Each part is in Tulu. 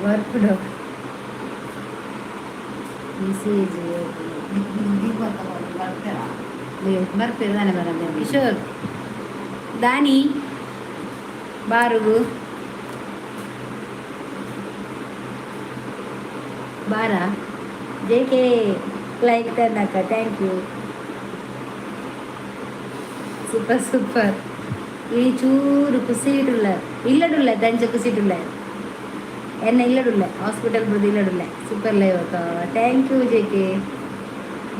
ಬರ್ಪುಡು ಮೆಸೇಜ್. ಬರ್ಪೇರು ತಾನೆ ಬರಂದೆ. ಕಿಶೋರ್, ದಾನಿ ಬಾರುಗು ಬಾರ. ಜೆ ಕೆ ಲೈಕ್ ತನ್ನಕ್ಕ, thank you. Super super. ಈ ಚೂರು ಕುಸಿಟುಲ್ಲ, ಇಲ್ಲಡುಲ್ಲ, ದಂಚ ಕುಸಿಟುಲ್ಲ. ಎನ್ನ ಇಲ್ಲಡುಲ್ಲ, ಹಾಸ್ಪಿಟಲ್ ಬುಡ್ದು ಇಲ್ಲಡುಲ್ಲ. ಸೂಪರ್ ಲೈವ್ ಅಕ್ಕ, thank you J K.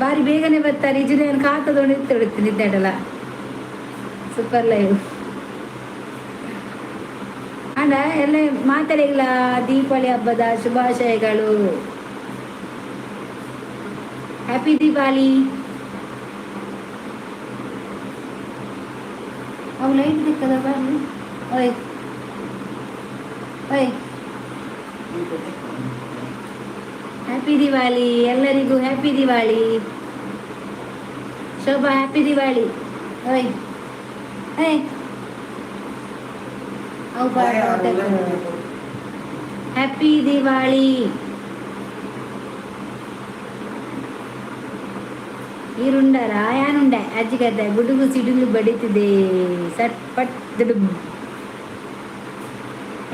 ಬಾರಿ ಬೇಗನೆ ಬರ್ತಾರೆ. ಇಜು ನಾನು ಕಾತದೊಂಡು ಇತ್ತು ನಿದ್ದೆಡಲ್ಲ. ಸೂಪರ್ ಲೈವ್ ಅಂಡ ಎಲ್ಲ ಮಾತಾಡಿಲ್ಲ. ದೀಪಾವಳಿ ಹಬ್ಬದ ಶುಭಾಶಯಗಳು. ಹ್ಯಾಪಿ ದೀಪಾವಳಿ. ಅವು ಲೈಟ್ ದಿಕ್ಕದ ಬರ್ಲಿ. ಓಯ್ ಓಯ್, ಹ್ಯಾಪಿ ದಿವಾಲಿ ಎಲ್ಲರಿಗೂ. ಹ್ಯಾಪಿ ದಿವಾಲಿ ಶೋಭಾ, ಹ್ಯಾಪಿ ದಿವಾಲಿ. ಓಯ್ ಏಯ್, ಅವು ಹ್ಯಾಪಿ ದಿವಾಳಿ. ಈರುಂಡರ ಯಾನುಂಡೆ ಅಜ್ಜಿಗದ್ದೆ. ಗುಡುಗು ಸಿಡಿಲು ಬಡಿತಿದೆ, ಸಟ್ ಪಟ್ ದುಡುಬ್.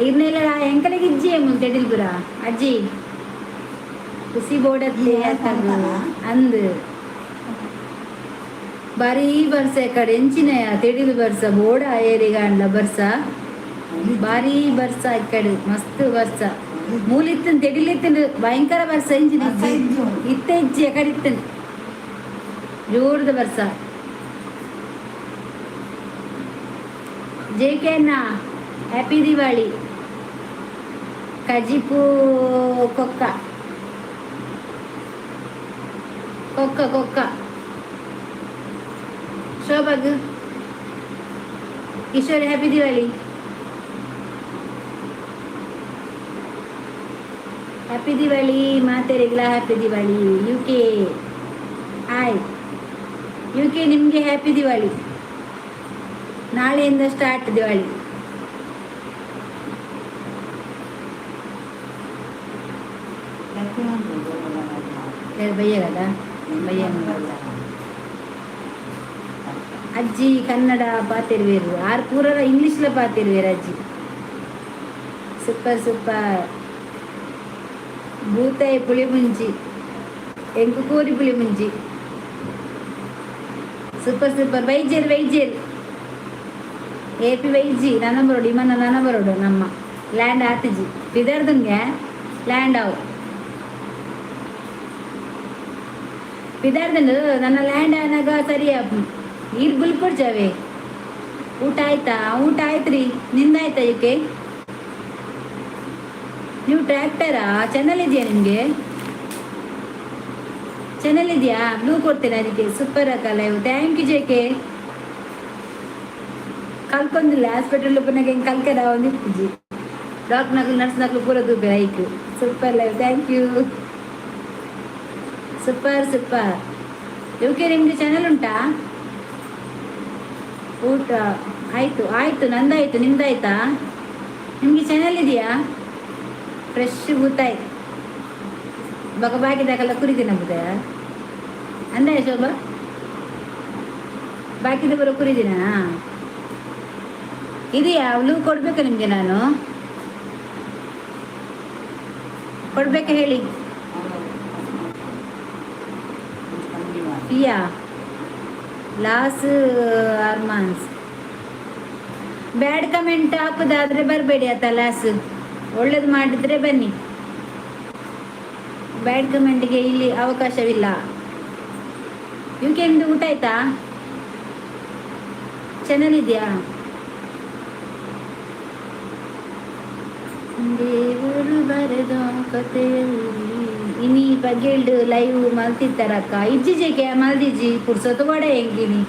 ಇರ್ನೆಲ್ಲ ಎಂಕಲೆಗೆ ಇಜ್ಜಿ ಮುಂದೆ ಪುರ. ಅಜ್ಜಿ ಖುಷಿ ಬೋಡತ್ತೆ ಅಂದ್. ಬಾರೀ ಬರ್ಸ ಕಡೆ ಎಂಚಿನ ತೆಡಿಲು ಬರ್ಸ ಬೋಡ ಏರಿಗಾಂಡ್ಲ ಬರ್ಸ. ಬಾರೀ ಬರ್ಸ ಈ ಕಡೆ, ಮಸ್ತ್ ಬರ್ಸ. ಮೂಲಿತ್ತನ್ ತೆಡಿಲಿತ್ತನ್ ಭಯಂಕರ ಬರ್ಸ. ಇಂಚಿನ ಇತ್ತ ಇಜ್ಜಿ ಕಡೆ ಇತ್ತನ್ ಜೋರದ ಬರ್ಸ. ಜೆ ಕೆ ಅಣ್ಣ, ಹ್ಯಾಪಿ ದಿವಾಳಿ. ಕಜಿಪು ಕೊಕ್ಕ ಕೊಕ್ಕ ಕೊಕ್ಕ. ಶೋಭಾಗ್, ಕಿಶೋರ್, ಹ್ಯಾಪಿ ದಿವಾಳಿ. ಹ್ಯಾಪಿ ದಿವಾಳಿ ಮಾತೆರಿಗ್ಲ, happy Diwali. U K, hi U K, ನಿಮಗೆ ಹ್ಯಾಪಿ ದಿವಾಳಿ. ನಾಳೆಯಿಂದ ಸ್ಟಾರ್ಟ್ ದಿವಾಳಿ. ಬಯ್ಯಗದ ಬಯ್ಯ. ಅಜ್ಜಿ ಕನ್ನಡ ಪಾತಿರ್ವೇರು, ಆರ್ ಪೂರ ಇಂಗ್ಲೀಷ್ಲ ಪಾತಿರ್ವೇರು ಅಜ್ಜಿ. Super super. ಬೂತಾಯಿ ಪುಳಿ ಮುಂಚಿ, ಎಂಕು ಕೋರಿ ಪುಳಿ ಮುಂಚಿ. Super super. ವೈದ್ಯರು ವೈದ್ಯರು ಎ ಪಿ ವೈಜಿ ನನ ಬರೋಡು ಇಮನ ನನ ಬರೋಡು. ನಮ್ಮ ಲ್ಯಾಂಡ್ ಆತಿಜಿ ಬಿದರ್ದಂಗೆ ಲ್ಯಾಂಡ್ ಅವು ಬಿದಾರ್ದಂಡು ನನ್ನ ಲ್ಯಾಂಡ್ ಆನಾಗ ಸರಿ. ನೀರು ಬುಲ್ಪೊಡ್ಜಾವೆ. ಊಟ ಆಯ್ತಾ? ಊಟ ಆಯ್ತ್ರಿ, ನಿಂದಾಯ್ತಾ ಯುಕೆ? ನೀವು ಟ್ರ್ಯಾಕ್ಟರಾ? ಚಾನಲ್ ಇದೆಯಾ ನಿಮಗೆ? ಚಾನಲ್ ಇದೆಯಾ? ಬ್ಲೂ ಕೊಡ್ತೇನೆ ಅದಕ್ಕೆ. ಸೂಪರ್ ಅಕ್ಕ live, thank you J K. ಕಲ್ಕೊಂದಿಲ್ಲ hospital ಪುನಗ ಹಿಂಗೆ ಕಲ್ಕದ ಒಂದು ಇಪ್ಪುಜಿ. ಡಾಕ್ಟರ್ ನಕಲು, ನರ್ಸ್ ನಕಲು ಪೂರ ತೂಪೆ ಐಕ್. Super live, thank you. Super super. UK, ನಿಮಗೆ ಚಾನಲ್ ಉಂಟಾ? ಊಟ ಆಯಿತು? ಆಯಿತು, ನಂದಾಯಿತು, ನಿಮ್ದಾಯ್ತಾ? ನಿಮಗೆ ಚಾನಲ್ ಇದೆಯಾ? ಫ್ರೆಶ್ ಬೂತಾಯಿ ಬಗ ಬಾಕಿದಾಕಲ್ಲ ಕುರಿದಿನ ಬುದ ಅಂದ ಶೋಭಾ. ಬಾಕಿದ ಬರೋ ಕುರಿದಿನ ಇದೆಯಾ? ಬ್ಲೂ ಕೊಡ್ಬೇಕಾ ನಿಮಗೆ? ನಾನು ಕೊಡ್ಬೇಕಾ ಹೇಳಿ. ಪಿಯಾ ಲಾಸ್ ಅರ್ಮಾನ್ಸ್, ಬ್ಯಾಡ್ ಕಮೆಂಟ್ ಹಾಕುದಾದ್ರೆ ಬರಬೇಡಿ ಆತ ಲಾಸ್. ಒಳ್ಳೇದು ಮಾಡಿದ್ರೆ ಬನ್ನಿ. ಬ್ಯಾಡ್ ಕಮೆಂಟ್ಗೆ ಇಲ್ಲಿ ಅವಕಾಶವಿಲ್ಲ. ಯುಕೆ, ಊಟ ಆಯ್ತಾ? ಚಾನಲ್ ಇದೆಯಾ? ದೇವರು ಬರೆದ ಕಥೆಯಲ್ಲಿ ಇನಿ ಬಗೆಲ್ಡ್ ಲೈವ್ ಮಲ್ತಿತ್ತಾರಕ್ಕ. ಇಜ್ಜಿಜೆಗೆ ಮಲ್ದಿಜ್ಜಿ, ಪುರ್ಸೊತ್ತು ಬಡ ಹೆಂಗಿನಿ.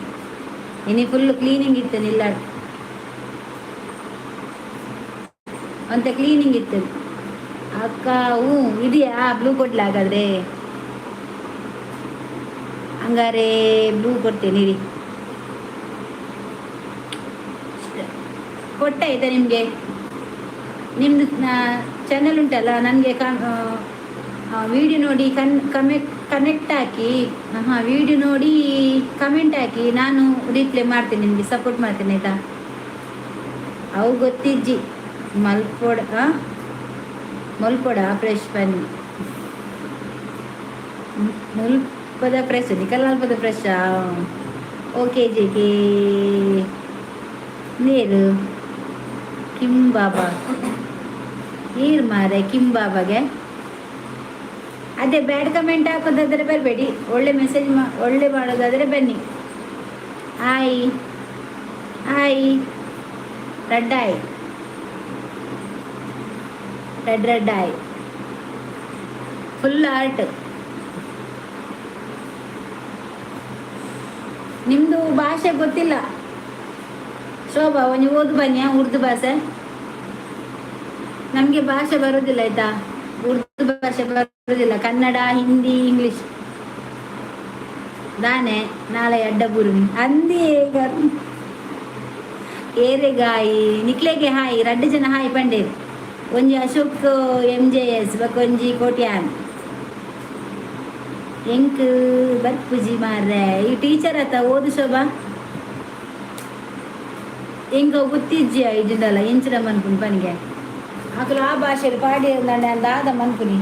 ಇನಿ ಫುಲ್ ಕ್ಲೀನಿಂಗ್ ಇತ್ತು ಇಲ್ಲ ಅಂತ, ಕ್ಲೀನಿಂಗ್ ಇತ್ತು ಅಕ್ಕ. ಹ್ಞೂ, ಇದೆಯಾ? ಬ್ಲೂ ಕೊಡ್ಲ ಹಾಗಾದ್ರೆ? ಹಂಗಾರೆ ಬ್ಲೂ ಕೊಡ್ತೇನೆ ಇರಿ. ಕೊಟ್ಟ ಆಯ್ತಾ ನಿಮಗೆ? ನಿಮ್ಮದು ಚಾನೆಲ್ ಉಂಟಲ್ಲ, ನನಗೆ ವಿಡಿಯೋ ನೋಡಿ ಕನ್ ಕಮೆ ಕನೆಕ್ಟ್ ಹಾಕಿ. ಹಾಂ, ವಿಡಿಯೋ ನೋಡಿ ಕಮೆಂಟ್ ಹಾಕಿ, ನಾನು ರಿಪ್ಲೈ ಮಾಡ್ತೀನಿ, ನಿಮಗೆ ಸಪೋರ್ಟ್ ಮಾಡ್ತೀನಿ, ಆಯಿತಾ? ಅವು ಗೊತ್ತಿಜ್ಜಿ. ಮಲ್ಪೊಡ ಮಲ್ಪೊಡ ಫ್ರೆಶ್ ಬನ್ನಿ. ಮುಲ್ಪದ ಫ್ರೆಶ್, ನಿಕಲ್ ಫ್ರೆಶ್. ಓಕೆ ಜೆ ನೀರು ಕಿಮ್ ಬಾಬಾ ನೀರು ಮಾರೆ ಕಿಮ್ ಬಾಬಾಗೆ. ಅದೇ ಬ್ಯಾಡ್ ಕಮೆಂಟ್ ಹಾಕೋದಾದರೆ ಬರಬೇಡಿ. ಒಳ್ಳೆ ಮೆಸೇಜ್ ಮಾ ಒಳ್ಳೆ ಮಾಡೋದಾದರೆ ಬನ್ನಿ. ಹಾಯ್ ಹಾಯ್, ರೆಡ್ ಆಯ್, ರೆಡ್ ರೆಡ್ ಆಯ್, ಫುಲ್ ಆರ್ಟ್. ನಿಮ್ಮದು ಭಾಷೆ ಗೊತ್ತಿಲ್ಲ ಶೋಭಾ. ನೀವು ಓದು ಬನ್ನಿ ಉರ್ದು ಭಾಷೆ. ನಮಗೆ ಭಾಷೆ ಬರೋದಿಲ್ಲ, ಆಯ್ತಾ? ಉರ್ದು ಭಾಷೆ ಬರೋದಿಲ್ಲ. ಕನ್ನಡ, ಹಿಂದಿ, ಇಂಗ್ಲಿಷ್ ದಾನೆ. ನಾಳೆ ಅಡ್ಡಬುರುನಿ ಅಂದಿ ಏರೆಗಾಯಿ ನಿಕ್ಲೆಗೆ ಹಾಯ್. ರಡ್ಡು ಜನ ಹಾಯ್ ಪಂಡೇರು. ಒಂಜಿ ಅಶೋಕ್ ಎಂ ಜೆ ಎಸ್, ಬೊಕೊಂಜಿ ಕೋಟ್ಯಾನ್. ಎಂಕ್ ಬರ್ಪುಜಿ ಮಾರ್ರೆ. ಈ ಟೀಚರ್ ಆತ ಓದು ಶೋಭಾ. ಎಂಕ ಗೊತ್ತಿಜ್ಜಿ ಇಜ್ಜಿಂಡಲ್ಲ ಎಂಚಿನ ಮನ್ಪುನಿ ಪನಿಗೆ. ಅಕುಲು ಆ ಭಾಷೆಡ್ ಪಾಡಿ ದಾದ ಮನ್ಪುನಿ?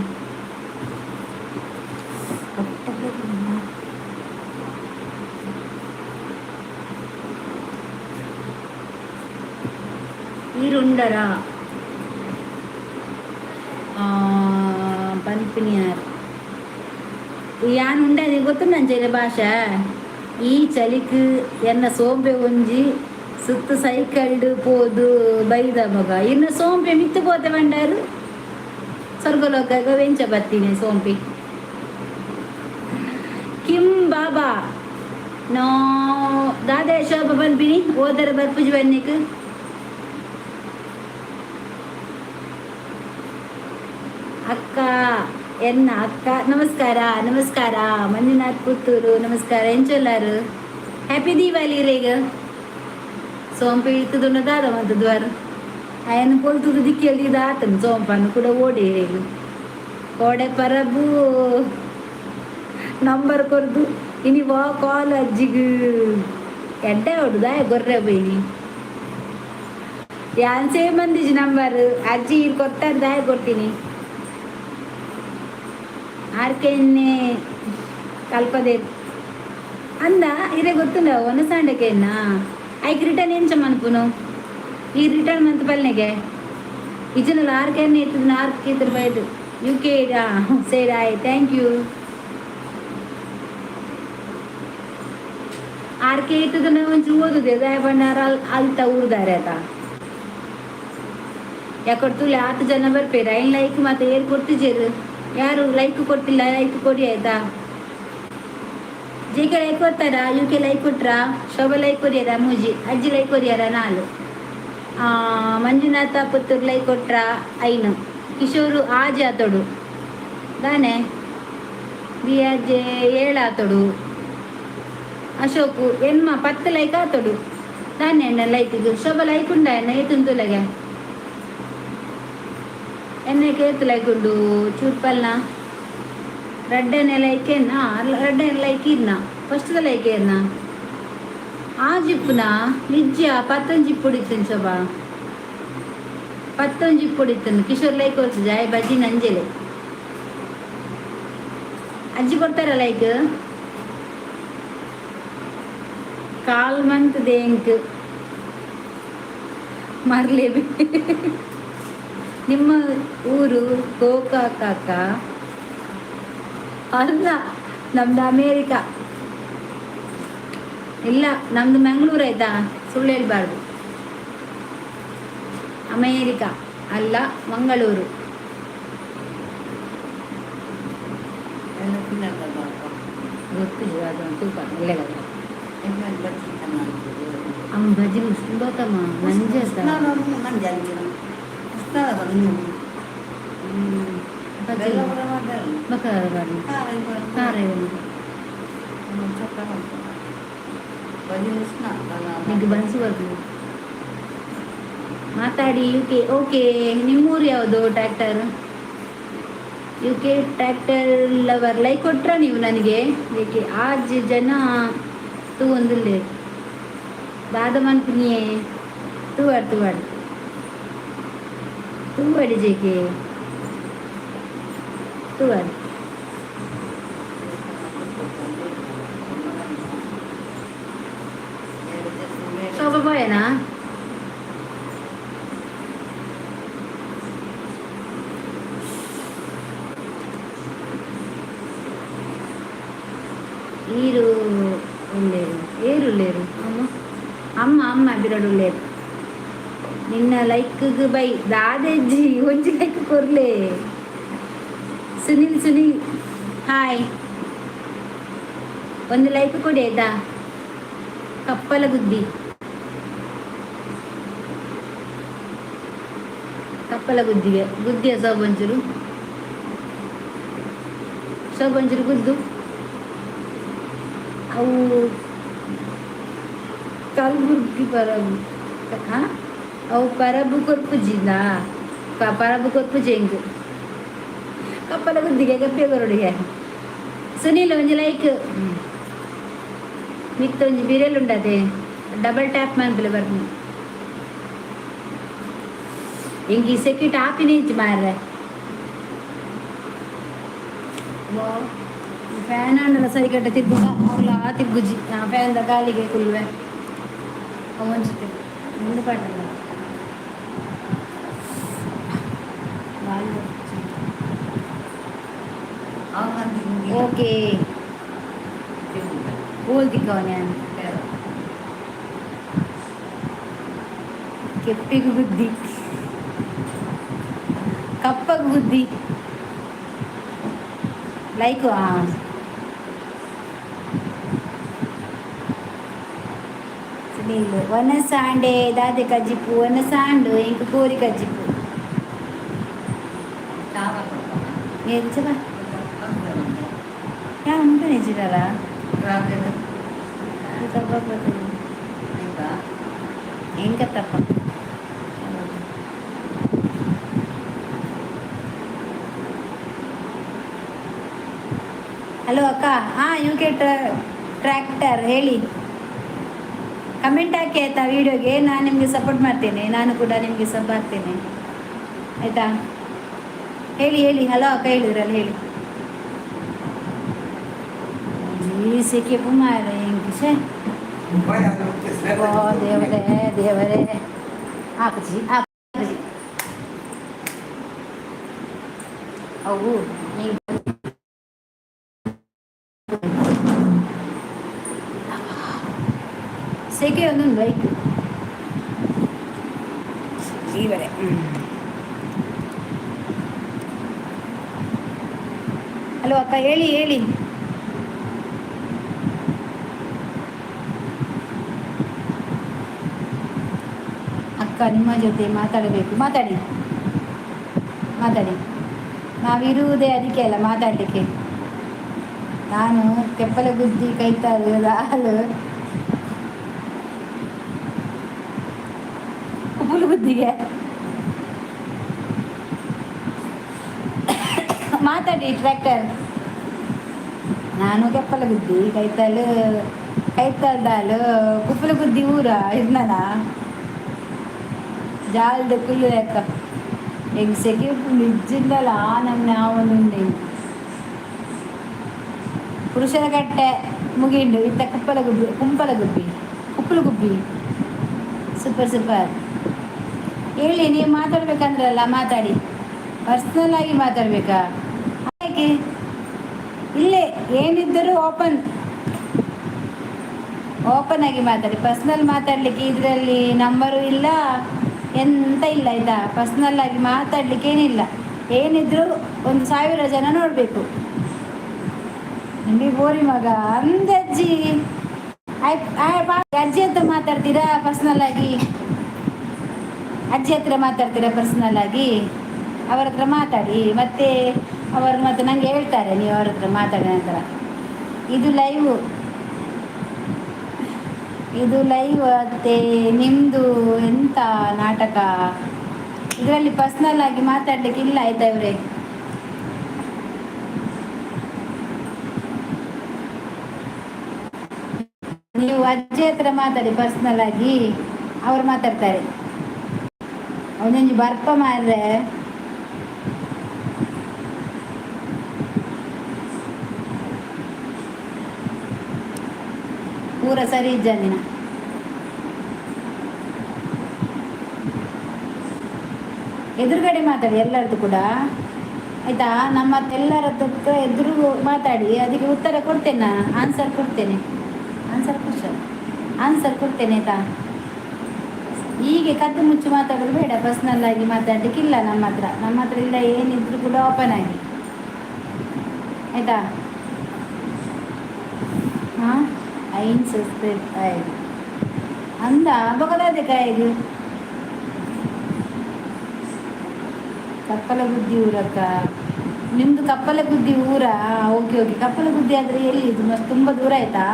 ಈರುಂಡರ ಪನ್ಪಿನಿಯಾರ್ ಯಾನ್ ಉಂಡ ಗೊತ್ತುಂಡು ಭಾಷೆ. ಈ ಚಳಿಕ್ ಎನ್ನ ಸೋಂಪೆ ಒಂಜಿ ಸುತ್ತು ಸೈಕಲ್ಡ್ ಪೋದು ಬೈದ ಮಗ. ಇನ್ನು ಸೋಂಪೆ ಮಿತ್ತು ಪೋತೆ ಬಂಡಾರು ಸ್ವರ್ಗಲೋಕ ವೆಂಚ ಬತ್ತೀನಿ ಸೋಂಪಿ. ಕಿಮ್ ಬಾಬಾ ನೋ ದಾದೆ ಶೋಭ ಪನ್ಪಿನಿ? ಓದರ ಬರ್ಪುಜಿ ಬನ್ನಿಕ್. ಅಕ್ಕ, ಎನ್ನ ಅಕ್ಕ, ನಮಸ್ಕಾರ, ನಮಸ್ಕಾರ. ಮಂಜುನಾಥ್ ಪುತ್ತೂರು, ನಮಸ್ಕಾರ. ಎಂಚೊಲ್ಲಾರು? ಹ್ಯಾಪಿ ದೀಪಾವಳಿ ರೇಗ. ಸೋಂಪು ಇರ್ತದ ದಾದ ಮಂತದ್ವಾರ ಅಯನ ಪೊಲ್ತುದು ದಿಕ್ಕೇಳಿ ಆತನ ಸೋಂಪನ್ನು ಕೂಡ ಓಡಿ ರೇಗ. ಕೋಡೆ ಪರಬು ನಂಬರ್ ಕೊರ್ದು ಇನಿ ವಾ ಕಾಲ್ ಅಜ್ಜಿಗ್ ಎಡ್ಡೆ ಹೊಡುದಾ ಗೊರ್ರೆ ಬೈನಿ. ಯಾನ್ ಸೇವ್ ಬಂದಿಜಿ ನಂಬರ್. ಅಜ್ಜಿ ಇಲ್ಲಿ ಕೊಡ್ತಾರೆ, ದಾಯ ಕೊಡ್ತೀನಿ. ಆರ್ಕೆನ್ನೆ ಕಲ್ಪದೆ ಅಂದ ಇರೆ ಗೊತ್ತುಂಡ ಒನಸಾಂಡಕೆನ್ನ ಐಕ್ ರಿಟರ್ನ್ ಎಂಚ ಮನ್ಪುನು? ಈ ರಿಟರ್ನ್ ಮಂತ್ ಪಲ್ನೆಗೆ ಇಜ್ಜನಲ್ಲ. ಆರ್ಕೆನ್ನೆ ಇತ್ತದ ಆರ್ಕೆ ಇದ್ರ ಬೈದು ಯು ಕೆ ಸೇಡ್ ಆಯ್. Thank you. ಆರ್ಕೆ ಇತ್ತದ ಒಂಚೂರು ಓದುದೆ ದಾಯ ಬಂಡಾರ ಅಲ್ತ ಊರ್ದಾರೆ ಆತ. ಯಾಕೊಡ್ತು ಆತು ಜನ ಬರ್ಪೇರ. ಐನ್ ಲೈಕ್ ಮತ್ತೆ ಏರ್ ಕೊಡ್ತಿಜೇರು. ಯಾರು ಲೈಕ್ ಕೊಡ್ತಿಲ್ಲ, ಲೈಕ್ ಕೊಡಿ, ಆಯ್ತಾ? ಜೆ ಕೆ ಲೈಕ್ ಕೊಡ್ತಾರಾ? ಯು ಕೆ ಲೈಕ್ ಕೊಟ್ರಾ? ಶೋಭಾ ಲೈಕ್ ಕೊರಿಯಾರ? ಮೂಜಿ ಅಜ್ಜಿ ಲೈಕ್ ಕೊರಿಯಾರ? ನಾಲು ಮಂಜುನಾಥ ಪುತ್ತೂರು ಲೈಕ್ ಕೊಟ್ರಾ? ಐನು ಕಿಶೋರು ಆಜಿ ಆತೋಡು ದಾನೆ. ಬಿ ಅಜ್ಜೆ ಏಳು ಆತೋಡು. ಅಶೋಕು ಎನ್ಮ 10 ಲೈಕ್ ಆತೋಡು ದಾನೆ. ಎಣ್ಣ ಲೈಕ್ಗೆ ಶೋಭಾ ಲೈಕ್ ಉಂಡ ಎನ್ನ ಏತುಂತುಲಗೆ ಎಣ್ಣೆ ಕೇತು ಲೈಕ್ ಉಂಡು ಚೂರ್ಪಲ್ನ ರಡ್ಡನೆ ಲೈಕ್ ಎನ್ನ ರಡ್ಡನೆ ಲೈಕ್ ಇರ್ನ. ಫಸ್ಟ್ ಲೈಕ್ ಏರ್ನ ಆ ಜಿಪ್ಪುನ ನಿಜ್ಜ ಪತ್ತೊಂಜಿ ಇಪ್ಪುಡಿತ್ತನ್ ಶೋಭಾ, ಪತ್ತೊಂಜಿ ಇಪ್ಪುಡಿತ್ತನ್. ಕಿಶೋರ್ ಲೈಕ್ ಹೊರ್ತು ಜಾಯ್ ಬಜ್ಜಿ ನಂಜೆಲೆ. ಅಜ್ಜಿ ಕೊಡ್ತಾರ ಲೈಕ್? ಕಾಲ್ ಮಂತ್ ದೇಂಕ್ ಮರ್ಲೆ. ನಿಮ್ಮ ಊರು ಗೋಕಾಕ ಅಲ್ಲ, ನಮ್ದು ಅಮೇರಿಕಾ. ಇಲ್ಲ, ನಮ್ದು ಮಂಗಳೂರು, ಆಯ್ತಾ? ಸುಳ್ಳು ಹೇಳ್ಬಾರ್ದು. ಅಮೇರಿಕಾ ಅಲ್ಲ, ಮಂಗಳೂರು. ಗೊತ್ತು ಅದು ತೂಕ ಒಳ್ಳೆಯದಲ್ಲ. ಅವ್ನು ಬಜ್ಜಿ ಮುಸ್ಕೊಂಡೋತಮ್ಮ ನಂಜೆ. ಖಾರ నీకు బన్స్ వరకు. ಮಾತಾಡಿ. U K, okay. ನಿಮ್ಮೂರು ಯಾವುದು? Tractor, UK tractor lover, like ಕೊಟ್ರ ನೀವು ನನಗೆ? ಏಕೆ ಆಜ್ ಜನ ತೂವೊಂದುಲ್ಲೆರ್? ದಾದ ಮನ್ಪುನಿಯೇ? ತೂವಡ್, ತೂವಡ್, ತೂವಡಿ ಜೇಕೆ, ತೂವಡ್. ಶೋಭಾ ಬಾಯನಾ? ಈರು ಉಳ್ಳೇರು? ಏರುಳ್ಳೇರು? ಅಮ್ಮ, ಅಮ್ಮ, ಅಮ್ಮ ಬಿರಡುಳ್ಳೇರು. ನಿನ್ನ ಲೈಕ್ ಬೈ ದಾದೆಜ್ಜಿ, ಒಂಜಿ ಲೈಕ್ ಕೊರ್ಲೆ. ಸುನಿಲ್, ಸುನಿಲ್, ಹಾಯ್. ಒಂದು ಲೈಕ್ ಕೊಡಿ, ಆಯ್ತಾ? ಕಪ್ಪಲ ಗುದ್ದಿ, ಕಪ್ಪಲ ಗುದ್ದಿಗೆ ಗುದ್ದಿಯ ಸೋಬಂಚೂರು, ಸೋಬಂಚೂರು ಗುದ್ದು. ಅವು ಕಲ್ಬುರ್ಗಿ ಪರಬು. ಹಾಂ, ಅವು ಪರಬು ಕೊರ್ಪುಜಿಂದ, ಪರಬು ಕೊರ್ಪುಜಿ ಎಂಕ್. ಕಪ್ಪಲ ಗುದ್ದಿಗೆ ಕಪ್ಪೆ ಕೊರೊಡಿಗೆ. ಸುನೀಲ್, ಒಂಜಿ ಲೈಕ್. ಮಿತ್ತ ಒಂಜಿ ಬಿರೆಲ್ ಉಂಡತೆ, ಡಬಲ್ ಟ್ಯಾಪ್ ಮನ್ಪುಲೆ, ಬರ್ಪುಂಡು. ಎಂಕ್ ಈ ಸೆಕೆಟ್ ಆಪಿನ ಇಜ್ಜಿ ಮಾರ್ರೆ. ಫ್ಯಾನ್ ಆಂಡಲ ಸರಿಕಟ್ಟ ತಿರ್ಗುಗ, ಅವ್ಲ ತಿರ್ಗುಜಿ. ಫ್ಯಾನ್ದ ಗಾಲಿಗೆ ಕುಲ್ವೆ. ಅವಂಚಿ ಮುಂದೆ ಪಾಟಲ್ಲ ಗಾಲಿ. ಓಕೆ, ಓಲ್ದಿಕ್ಕವನೆ ನಾನು. ಕೆಪ್ಪಿಗೆ ಬುದ್ಧಿ, ಕಪ್ಪಗೆ ಬುದ್ಧಿ. ಲೈಕ್. ಸುನೀಲ್, ವನಸಾಂಡೆ ದಾದೆ ಕಜ್ಜಿಪು? ವನಸಾಂಡು ಎಂಕ್ ಕೋರಿ ಕಜ್ಜಿಪು. ಎಂಚ ಯಾ ಉಂಟು ನಿಜಿರಲ್ಲ. ಎಂಕತ್ತಪ್ಪ? ಹಲೋ ಅಕ್ಕ. ಹಾಂ, ಯು ಕೆ ಟ್ರ್ಯಾಕ್ಟರ್, ಹೇಳಿ. ಕಮೆಂಟ್ ಹಾಕಿ, ಆಯಿತಾ? ವೀಡಿಯೋಗೆ ನಾನು ನಿಮಗೆ ಸಪೋರ್ಟ್ ಮಾಡ್ತೇನೆ. ನಾನು ಕೂಡ ನಿಮಗೆ ಸಬ್ ಹಾಕ್ತೇನೆ, ಆಯಿತಾ? ಹೇಳಿ, ಹೇಳಿ. ಹಲೋ ಅಕ್ಕ ಹೇಳಿದ್ರಲ್ಲ, ಹೇಳಿ. ಈ ಸೆಕೆ ಮಾರ್ರೆ ಎಂಕ್, ಛೇ. ಓ ದೇವರೇ, ದೇವರೇ. ಹಾಕುಜಿ, ಹಾಕುಜಿ ಅವು. ಹಿಂಗೆ ಸೆಕೆ ಒಂದೊಂದು ಬೈಕ್ ಈವರೆ. ಹಲೋ ಅಕ್ಕ, ಹೇಳಿ, ಹೇಳಿ. ಅಕ್ಕ, ನಿಮ್ಮ ಜೊತೆ ಮಾತಾಡಬೇಕು. ಮಾತಾಡಿ, ಮಾತಾಡಿ. ನಾವಿರುವುದೇ ಅದಕ್ಕೆ ಅಲ್ಲ, ಮಾತಾಡಲಿಕ್ಕೆ. ನಾನು ಕೆಪ್ಪಲ ಗುದ್ದಿ ಕೈತಾರು ಹಾಲು ಕುಪ್ಪುಲು ಗುದ್ದಿಗೆ. ಮಾತಾಡಿ ಟ್ರ್ಯಾಕ್ಟರ್. ನಾನು ಕೆಪ್ಪಲ ಗುದ್ದಿ ಕೈತಾಲು, ಕೈತಾಲ್ದಾಲು ಕುಪ್ಪಲ ಗುದ್ದಿ ಊರ ಇರ್ನನ ಜಾಲ್ದ ಕುಲ್ಲು ಲೆಕ್ಕ. ಎಂಕ್ ಸೆಕೆ ನಿಜ್ಜಿಂದಲ ಆ ನಮ್ನೆ ಆವೊಂದುಂಡು. ಪುರುಷರ ಕಟ್ಟೆ ಮುಗಿಂಡು, ಇತ್ತ ಕುಪ್ಪಲ ಗುಬ್ಬಿ, ಕುಂಪಲ ಗುಬ್ಬಿ, ಕುಪ್ಪಲು ಗುಬ್ಬಿ. Super, super. ಹೇಳಿ, ನೀವು ಮಾತಾಡ್ಬೇಕಂದ್ರಲ್ಲ, ಮಾತಾಡಿ. ಪರ್ಸ್ನಲ್ ಆಗಿ ಮಾತಾಡ್ಬೇಕಾ? ಯಾಕೆ? ಇಲ್ಲೇ ಏನಿದ್ದರೂ ಓಪನ್ ಓಪನ್ ಆಗಿ ಮಾತಾಡಿ. ಪರ್ಸ್ನಲ್ ಮಾತಾಡಲಿಕ್ಕೆ ಇದರಲ್ಲಿ ನಂಬರು ಇಲ್ಲ, ಎಂತ ಇಲ್ಲ, ಆಯಿತಾ? ಪರ್ಸ್ನಲ್ ಆಗಿ ಮಾತಾಡಲಿಕ್ಕೆ ಏನಿಲ್ಲ. ಏನಿದ್ರೂ 1000 ಜನ ನೋಡಬೇಕು ನಿಮಗೆ. ಬೋರಿ ಮಗ ಅಂದಜ್ಜಿ, ಅಜ್ಜಿ ಹತ್ರ ಮಾತಾಡ್ತೀರಾ ಪರ್ಸ್ನಲ್ ಆಗಿ? ಅಜ್ಜಿ ಹತ್ರ ಮಾತಾಡ್ತೀರಾ ಪರ್ಸ್ನಲ್ ಆಗಿ? ಅವರ ಹತ್ರ ಮಾತಾಡಿ. ಮತ್ತೆ ಅವರು ಮತ್ತೆ ನಂಗೆ ಹೇಳ್ತಾರೆ, ನೀವು ಅವ್ರ ಹತ್ರ ಮಾತಾಡಿದ ನಂತರ. ಇದು ಲೈವ್. ಇದು ಲೈವ್ ಅತ್ತೆ ನಿಮ್ಮದು? ಎಂತ ನಾಟಕ? ಇದರಲ್ಲಿ ಪರ್ಸ್ನಲ್ ಆಗಿ ಮಾತಾಡ್ಲಿಕ್ಕೆ ಇಲ್ಲ, ಆಯ್ತಾ ಇವ್ರೆ? ನೀವು ಅಜ್ಜಿ ಹತ್ರ ಮಾತಾಡಿ ಪರ್ಸ್ನಲ್ ಆಗಿ, ಅವ್ರು ಮಾತಾಡ್ತಾರೆ. ಅವನೊಂಜಿ ಬರ್ಪ ಮಾರ್ರೆ. ಪೂರ ಸರಿ ಇಜ್ಜಂದಿನ. ಎದುರುಗಡೆ ಮಾತಾಡಿ ಎಲ್ಲರದ್ದು ಕೂಡ, ಆಯ್ತಾ? ನಮ್ಮ ಎಲ್ಲರದ್ದು ಎದುರು ಮಾತಾಡಿ, ಅದಕ್ಕೆ ಉತ್ತರ ಕೊಡ್ತೇನೆ ನಾನು. ಆನ್ಸರ್ ಕೊಡ್ತೇನೆ. ಆನ್ಸರ್ ಕ್ವಶನ್ ಆನ್ಸರ್ ಕೊಡ್ತೇನೆ, ಆಯ್ತಾ? ಹೀಗೆ ಕದ್ದು ಮುಚ್ಚಿ ಮಾತಾಡೋದು ಬೇಡ. ಪರ್ಸ್ನಲ್ ಆಗಿ ಮಾತಾಡಲಿಕ್ಕಿಲ್ಲ ನಮ್ಮ ಹತ್ರ. ನಮ್ಮ ಹತ್ರ ಇಲ್ಲ. ಏನಿದ್ರು ಕೂಡ ಓಪನ್ ಆಗಿ, ಆಯ್ತಾ? ಹಾಂ, ಐನ್ ಸಬ್ಸ್ಕ್ರೈಬ್ ಆಯ್ತು ಅಂದ ಬಗದಾದೆ ಕಾಯಿಗೆ. ಕಪ್ಪಲಗುದ್ದಿ ಊರಕ್ಕ ನಿಮ್ಮದು? ಕಪ್ಪಲಗುದ್ದಿ ಊರಾ? Okay okay. ಕಪ್ಪಲಗುದ್ದಿ ಆದರೆ ಎಲ್ಲಿ ಇದು? ಮಸ್ತ್ ತುಂಬ ದೂರ ಆಯ್ತಾ?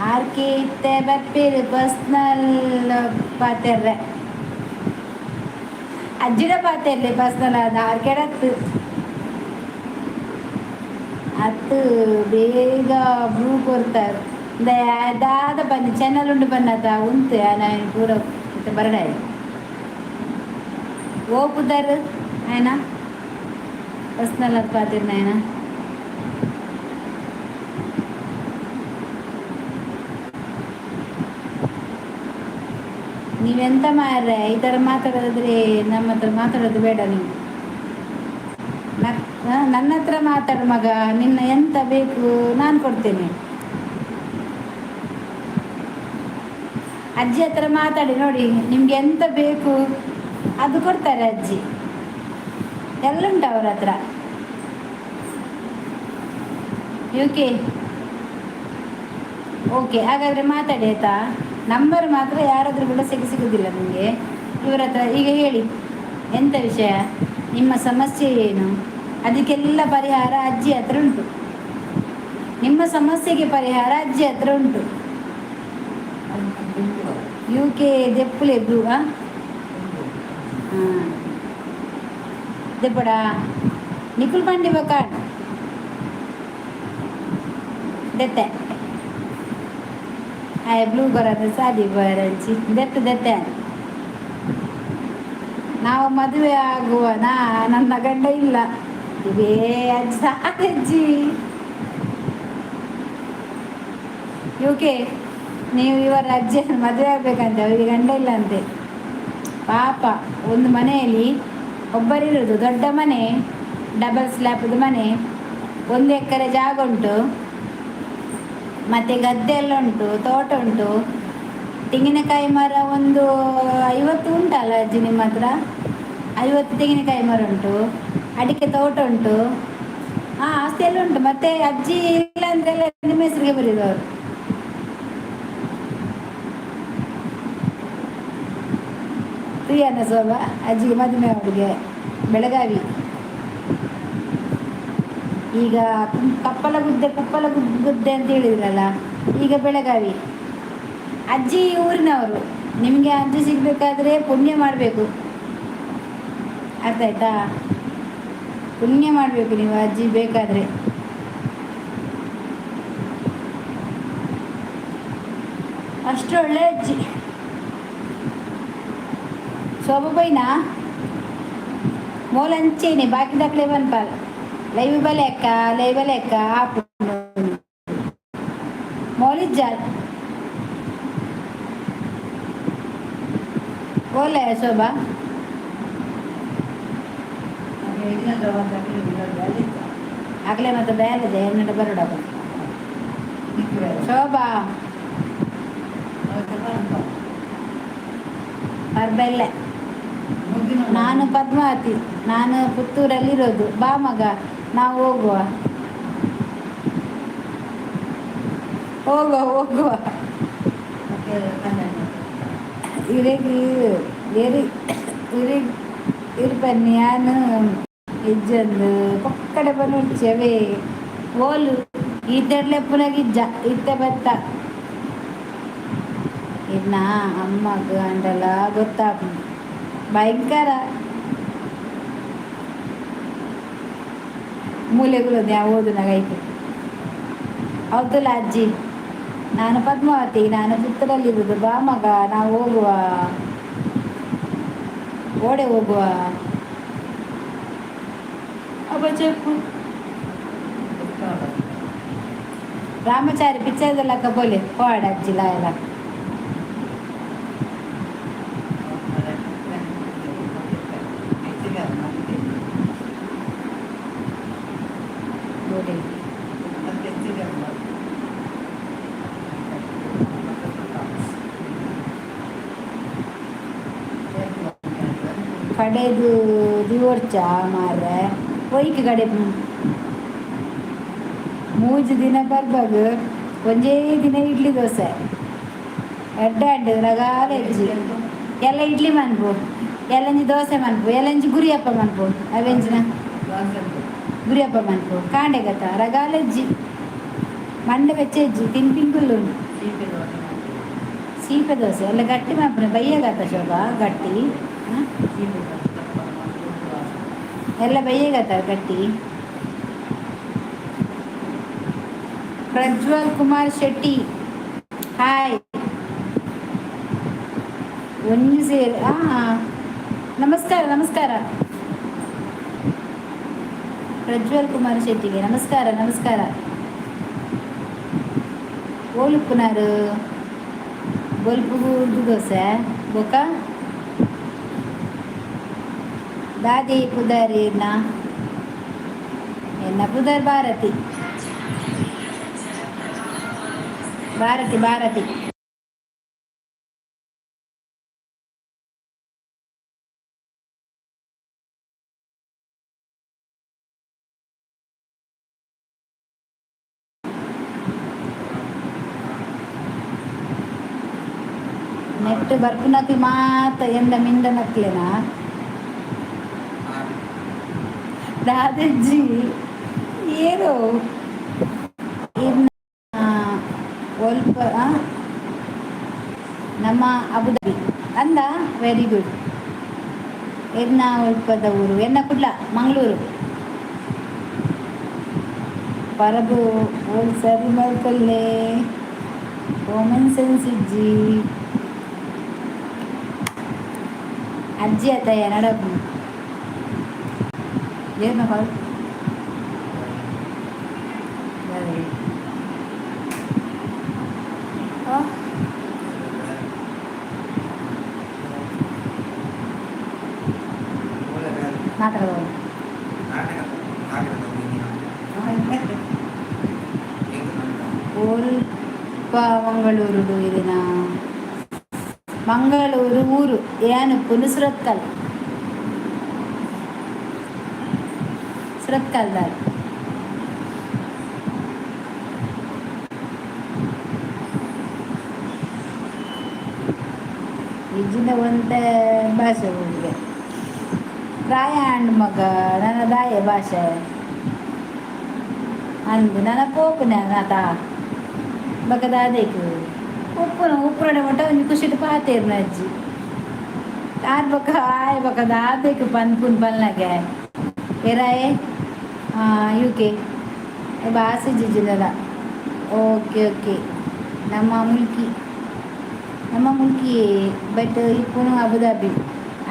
ಆರ್ ಕೆ ಇತ್ತೆ ಬರ್ಪೇರು ಪರ್ಸ್ನಲ್ ಪಾತೆರ್ರೆ. ಅಜ್ಜಿಡ ಪಾತೆರ್ಲೆ ಪರ್ಸ್ನಲ್ ಅದು. ಆರ್ ಕೆಡತ್ತು ಅತ್ತು ಬೇಗ ಬ್ಲೂ ಕೊಡ್ತಾರೆ. ದಾದ ಬನ್ನಿ, ಚಾನಲ್ ಉಂಡು ಬನ್ನತ ಉಂತು ನಾನು ಪೂರ ಬರಡಾಯಿ ಓ ಪುದರ್ ಆಯ್ನಾ? ಪರ್ಸ್ನಲ್ ಅದು ಪಾತಿರ್ನ ಆಯ್ನಾ? ನೀವೆಂತ ಮಾರ್ರೆ, ಈ ಥರ ಮಾತಾಡೋದಾದ್ರೆ ನಮ್ಮ ಹತ್ರ ಮಾತಾಡೋದು ಬೇಡ ನೀವು. ನನ್ನ ಹತ್ರ ಮಾತಾಡು ಮಗ. ನಿನ್ನ ಎಂತ ಬೇಕು ನಾನು ಕೊಡ್ತೇನೆ. ಅಜ್ಜಿ ಹತ್ರ ಮಾತಾಡಿ ನೋಡಿ, ನಿಮ್ಗೆ ಎಂತ ಬೇಕು ಅದು ಕೊಡ್ತಾರೆ ಅಜ್ಜಿ. ಎಲ್ಲ ಉಂಟು ಅವ್ರ ಹತ್ರ. ಯುಕೆ ಓಕೆ, ಹಾಗಾದರೆ ಮಾತಾಡಿ, ಆಯ್ತಾ? ನಂಬರ್ ಮಾತ್ರ ಯಾರಾದರೂ ಕೂಡ ಸಿಗುವುದಿಲ್ಲ ನಿಮಗೆ ಇವರ ಹತ್ರ. ಈಗ ಹೇಳಿ, ಎಂಥ ವಿಷಯ? ನಿಮ್ಮ ಸಮಸ್ಯೆ ಏನು? ಅದಕ್ಕೆಲ್ಲ ಪರಿಹಾರ ಅಜ್ಜಿ ಹತ್ರ ಉಂಟು. ನಿಮ್ಮ ಸಮಸ್ಯೆಗೆ ಪರಿಹಾರ ಅಜ್ಜಿ ಹತ್ರ ಉಂಟು. ಯು ಕೆ ದೆಪ್ಪುಲೆ ಬ್ಲೂ. ಹಾಂ, ದೆಪ್ಪಡ ನಿಖುಲ್ ಪಾಂಡೆ ಬಕಾಡ್ ದೆತ್ತೆ. ಆಯ್ ಬ್ಲೂ ಬರೋದು ಸಾದಿ ಬರಂಚಿ ದೆತ್ತು ದೆತ್ತೆ. ನಾವು ಮದುವೆ ಆಗುವ ನಾ ನನ್ನ ಗಂಡ ಇಲ್ಲ. ಇವೇ ಅಜ್ಜಿ, ಸಾಕಜ್ಜಿ. ಯುಕೆ, ನೀವು ಇವರ ಅಜ್ಜಿ ಮದುವೆ ಆಗಬೇಕಂತೆ. ಅವರಿಗೆ ಗಂಡ ಇಲ್ಲ ಅಂತೆ ಪಾಪ. ಒಂದು ಮನೆಯಲ್ಲಿ ಒಬ್ಬರಿರೋದು. ದೊಡ್ಡ ಮನೆ, ಡಬಲ್ ಸ್ಲ್ಯಾಪ್ದು ಮನೆ, 1 ಎಕರೆ ಜಾಗ ಉಂಟು, ಮತ್ತು ಗದ್ದೆ ಎಲ್ಲ ಉಂಟು, ತೋಟ ಉಂಟು. ತೆಂಗಿನಕಾಯಿ ಮರ ಒಂದು 50 ಉಂಟಲ್ಲ ಅಜ್ಜಿ ನಿಮ್ಮ ಹತ್ರ? 50 ತೆಂಗಿನಕಾಯಿ ಮರ ಉಂಟು, ಅಡಿಕೆ ತೋಟ ಉಂಟು. ಹಾಂ, ಆಸ್ತಿ ಎಲ್ಲ ಉಂಟು. ಮತ್ತು ಅಜ್ಜಿ ಇಲ್ಲ ಅಂದರೆ ಎಲ್ಲ ನಿಮ್ಮ ಹೆಸರಿಗೆ ಬರೆಯೋದು ಅವರು. ಪ್ರಿಯಾನ ಸೋಬ ಅಜ್ಜಿಗೆ ಮದುವೆ ಅವರಿಗೆ ಬೆಳಗಾವಿ. ಈಗ ಕಪ್ಪಲಗುದ್ದೆ, ಕುಪ್ಪಲ ಗುದ್ದೆ ಅಂತ ಹೇಳಿದ್ರಲ್ಲ, ಈಗ ಬೆಳಗಾವಿ. ಅಜ್ಜಿ ಊರಿನವರು. ನಿಮಗೆ ಅಜ್ಜಿ ಸಿಗಬೇಕಾದ್ರೆ ಪುಣ್ಯ ಮಾಡಬೇಕು, ಅರ್ಥ ಆಯ್ತಾ? ಪುಣ್ಯ ಮಾಡಬೇಕು ನೀವು ಅಜ್ಜಿ ಬೇಕಾದರೆ. ಅಷ್ಟು ಒಳ್ಳೆ ಅಜ್ಜಿ. ಶೋಭಾ ಬೈನಾ ಮೋಲಂಚೇನೆ ಬಾಕಿ ದಾಖಲೆ ಬನ್ಪಾಲ್. ಲೈವ್ ಬಲೆ ಅಕ್ಕ, ಲೈವ್ ಬಲೆ ಅಕ್ಕ. ಆಪು ಮೋಲಿಜ್ಜಾಲ್ ಓಲೆ ಶೋಭಾ. ಆಗಲೇ ಮತ್ತೆ ಬೇಲಿದೆ ಎನ್ನಡ ಬರೋಡ ಶೋಭಾ ಪರ್ಬೆಲ್ಲೆ. ನಾನು ಪದ್ಮಾವತಿ, ನಾನು ಪುತ್ತೂರಲ್ಲಿರೋದು. ಬಾ ಮಗ, ನಾವು ಹೋಗುವ ಹೋಗುವ ಹೋಗುವ. ಇರೆಗ್ ಇರಿ ಇರಿ ಇರ್ಬನ್ನಿ. ನಾನು ಇಜ್ಜಂದು ಪೊಕ್ಕಡೆ ಬನ್ನೊಡ್ಚಿ. ಓಲು ಈತೆಡ್ಲೆಪ್ಪುನಾಗ ಇಜ್ಜ, ಇತ್ತೆ ಬತ್ತ. ಇನ್ನ ಅಮ್ಮಗ್ ಅಂಡಲ ಗೊತ್ತಾಪುಂಡು ಭಯಂಕರ. ಮೂಲೆಗಳು ಓದುನಾಗ ಐತೆ. ಹೌದಲ್ಲ ಅಜ್ಜಿ? ನಾನು ಪದ್ಮಾವತಿ, ನಾನು ಪುತ್ತೂರಲ್ಲಿರುವುದು. ಬಾ ಮಗ, ನಾವು ಹೋಗುವ, ಓಡೆ ಹೋಗುವ? ಅಪ್ಪ చెప్పು. ರಾಮಚಾರಿ ಪಿಕ್ಚರ್ದಲ್ಲ ಬೋಲೆ ಪೋಡ ಅಜ್ಜಿ ಲಾಯಲ. ಬೋಲೆ. ಕಡೆದು ದಿವೋರ್ಚ ಮಾರ್ರೆ, ಒಯ್ಕ್ ಕಡೆ ಮೂಜಿ ದಿನ ಬರ್ಬಾಗ ಒಂಜೇ ದಿನ ಇಡ್ಲಿ ದೋಸೆ ಎಡ್ಡೆ ಅಂಡು ರಗಾಲ ಎಜ್ಜಿ. ಎಲ್ಲ ಇಡ್ಲಿ ಮನ್ಪು, ಎಲ್ಲಂಜಿ ದೋಸೆ ಮನ್ಪು, ಎಲ್ಲಂಜಿ ಗುರಿಯಪ್ಪ ಮನ್ಪು, ಅವೆಂಜಿನ ಗುರಿಯಪ್ಪ ಮನ್ಪು. ಕಾಂಡೆ ಗತ ರಗಾಲ ಎಜ್ಜಿ, ಮಂಡೆ ಬೆಚ್ಚ ಎಜ್ಜಿ ತಿನ್ಪಿಂಕುಲ್ಲು. ಸೀಪೆ ದೋಸೆ ಎಲ್ಲ ಗಟ್ಟಿ ಮನ್ಪುನ ಬಯ್ಯಗತ್ತ ಶೋಭಾ ಗಟ್ಟಿ. ಹಾಂ, ಎಲ್ಲ ಬಯ್ಯಗತ್ತ ಗಟ್ಟಿ. ಪ್ರಜ್ವಲ್ ಕುಮಾರ್ ಶೆಟ್ಟಿ, ಹಾಯ್. ಒಂಜಿ ಸೇರ್. ನಮಸ್ಕಾರ, ನಮಸ್ಕಾರ. ಪ್ರಜ್ವಲ್ ಕುಮಾರ್ ಶೆಟ್ಟಿಗೆ ನಮಸ್ಕಾರ, ನಮಸ್ಕಾರ. ಓಲುಪ್ಪುನಾರು? ಬೊಲ್ಪುಗು ಉರ್ದು ದೋಸೆ ಬೊಕ ದಾದಿ ಪುದರ್ ಎನ್ನ? ಎನ್ನ ಪುದರ್ ಭಾರತಿ, ಭಾರತಿ, ಭಾರತಿ. ನೆಟ್ ಬರ್ಪುನಕ್ಲು ಮಾತ ಎಂದ ಮಿಂಡ ನಕ್ಲೆನಾ? ದಾದಜ್ಜಿ ಏರೋ ಇರ್ನ ಒಲ್ಪ ನಮ್ಮ ಅಬುದಾಬಿ ಅಂದ. Very good. ಎನ್ನ ಒಲ್ಪದ ಊರು? ಎನ್ನ ಕುಡ್ಲ, ಮಂಗಳೂರು. ಪರಬು ಓಲ್ ಸರಿ ಮಲ್ಕೊಲ್ಲೆ, ಕಾಮನ್ ಸೆನ್ಸ್ ಇಜ್ಜಿ. ಅಜ್ಜಿ ಅತ್ತಯ್ಯ ನಡಪು ಏನು ಕಾಲ್? ಮಾತಾಡಬಹುದು. ಒಲ್ಪ ಮಂಗಳೂರು ಇದಿನ? ಮಂಗಳೂರು ಊರು ಏನು? ಸುರತ್ಕಲ್, ಸುರತ್ಕಲ್ದಾರ್. ಇಜ್ಜಿಂದ ಒಂತೆ ಭಾಷೆ ಊರಿಗೆ ಪ್ರಾಯ ಆಂಡ್ ಮಗ ನನ್ನ ದಾಯ ಭಾಷೆ ಅಂದು ನನ್ನ ಪೋಪುನ ನಾತ ಬೊಕ ದಾದೇಕು ಉಪ್ಪುನ ಉಪ್ಪುನಡೆ ಮುಟ್ಟ ಒಂಜಿ ಖುಷಿಟ್ ಪಾತೆರ್ನ ಅಜ್ಜಿ ಆರ್. ಬೊಕ ಆಯ್ ಬೊಕ ದಾದೇಕು ಪನ್ಪುನ್ ಪನ್ಲಗೆ ಏರಾಯೆ ಯು ಕೆ ಬಾಸೆ ಜಿಜಿಲದ. Okay okay. ನಮ್ಮ ಮುಲ್ಕಿ, ನಮ್ಮ ಮುಲ್ಕಿ, ಬಟ್ ಇಪ್ಪುನು ಅಬುದಾಬಿ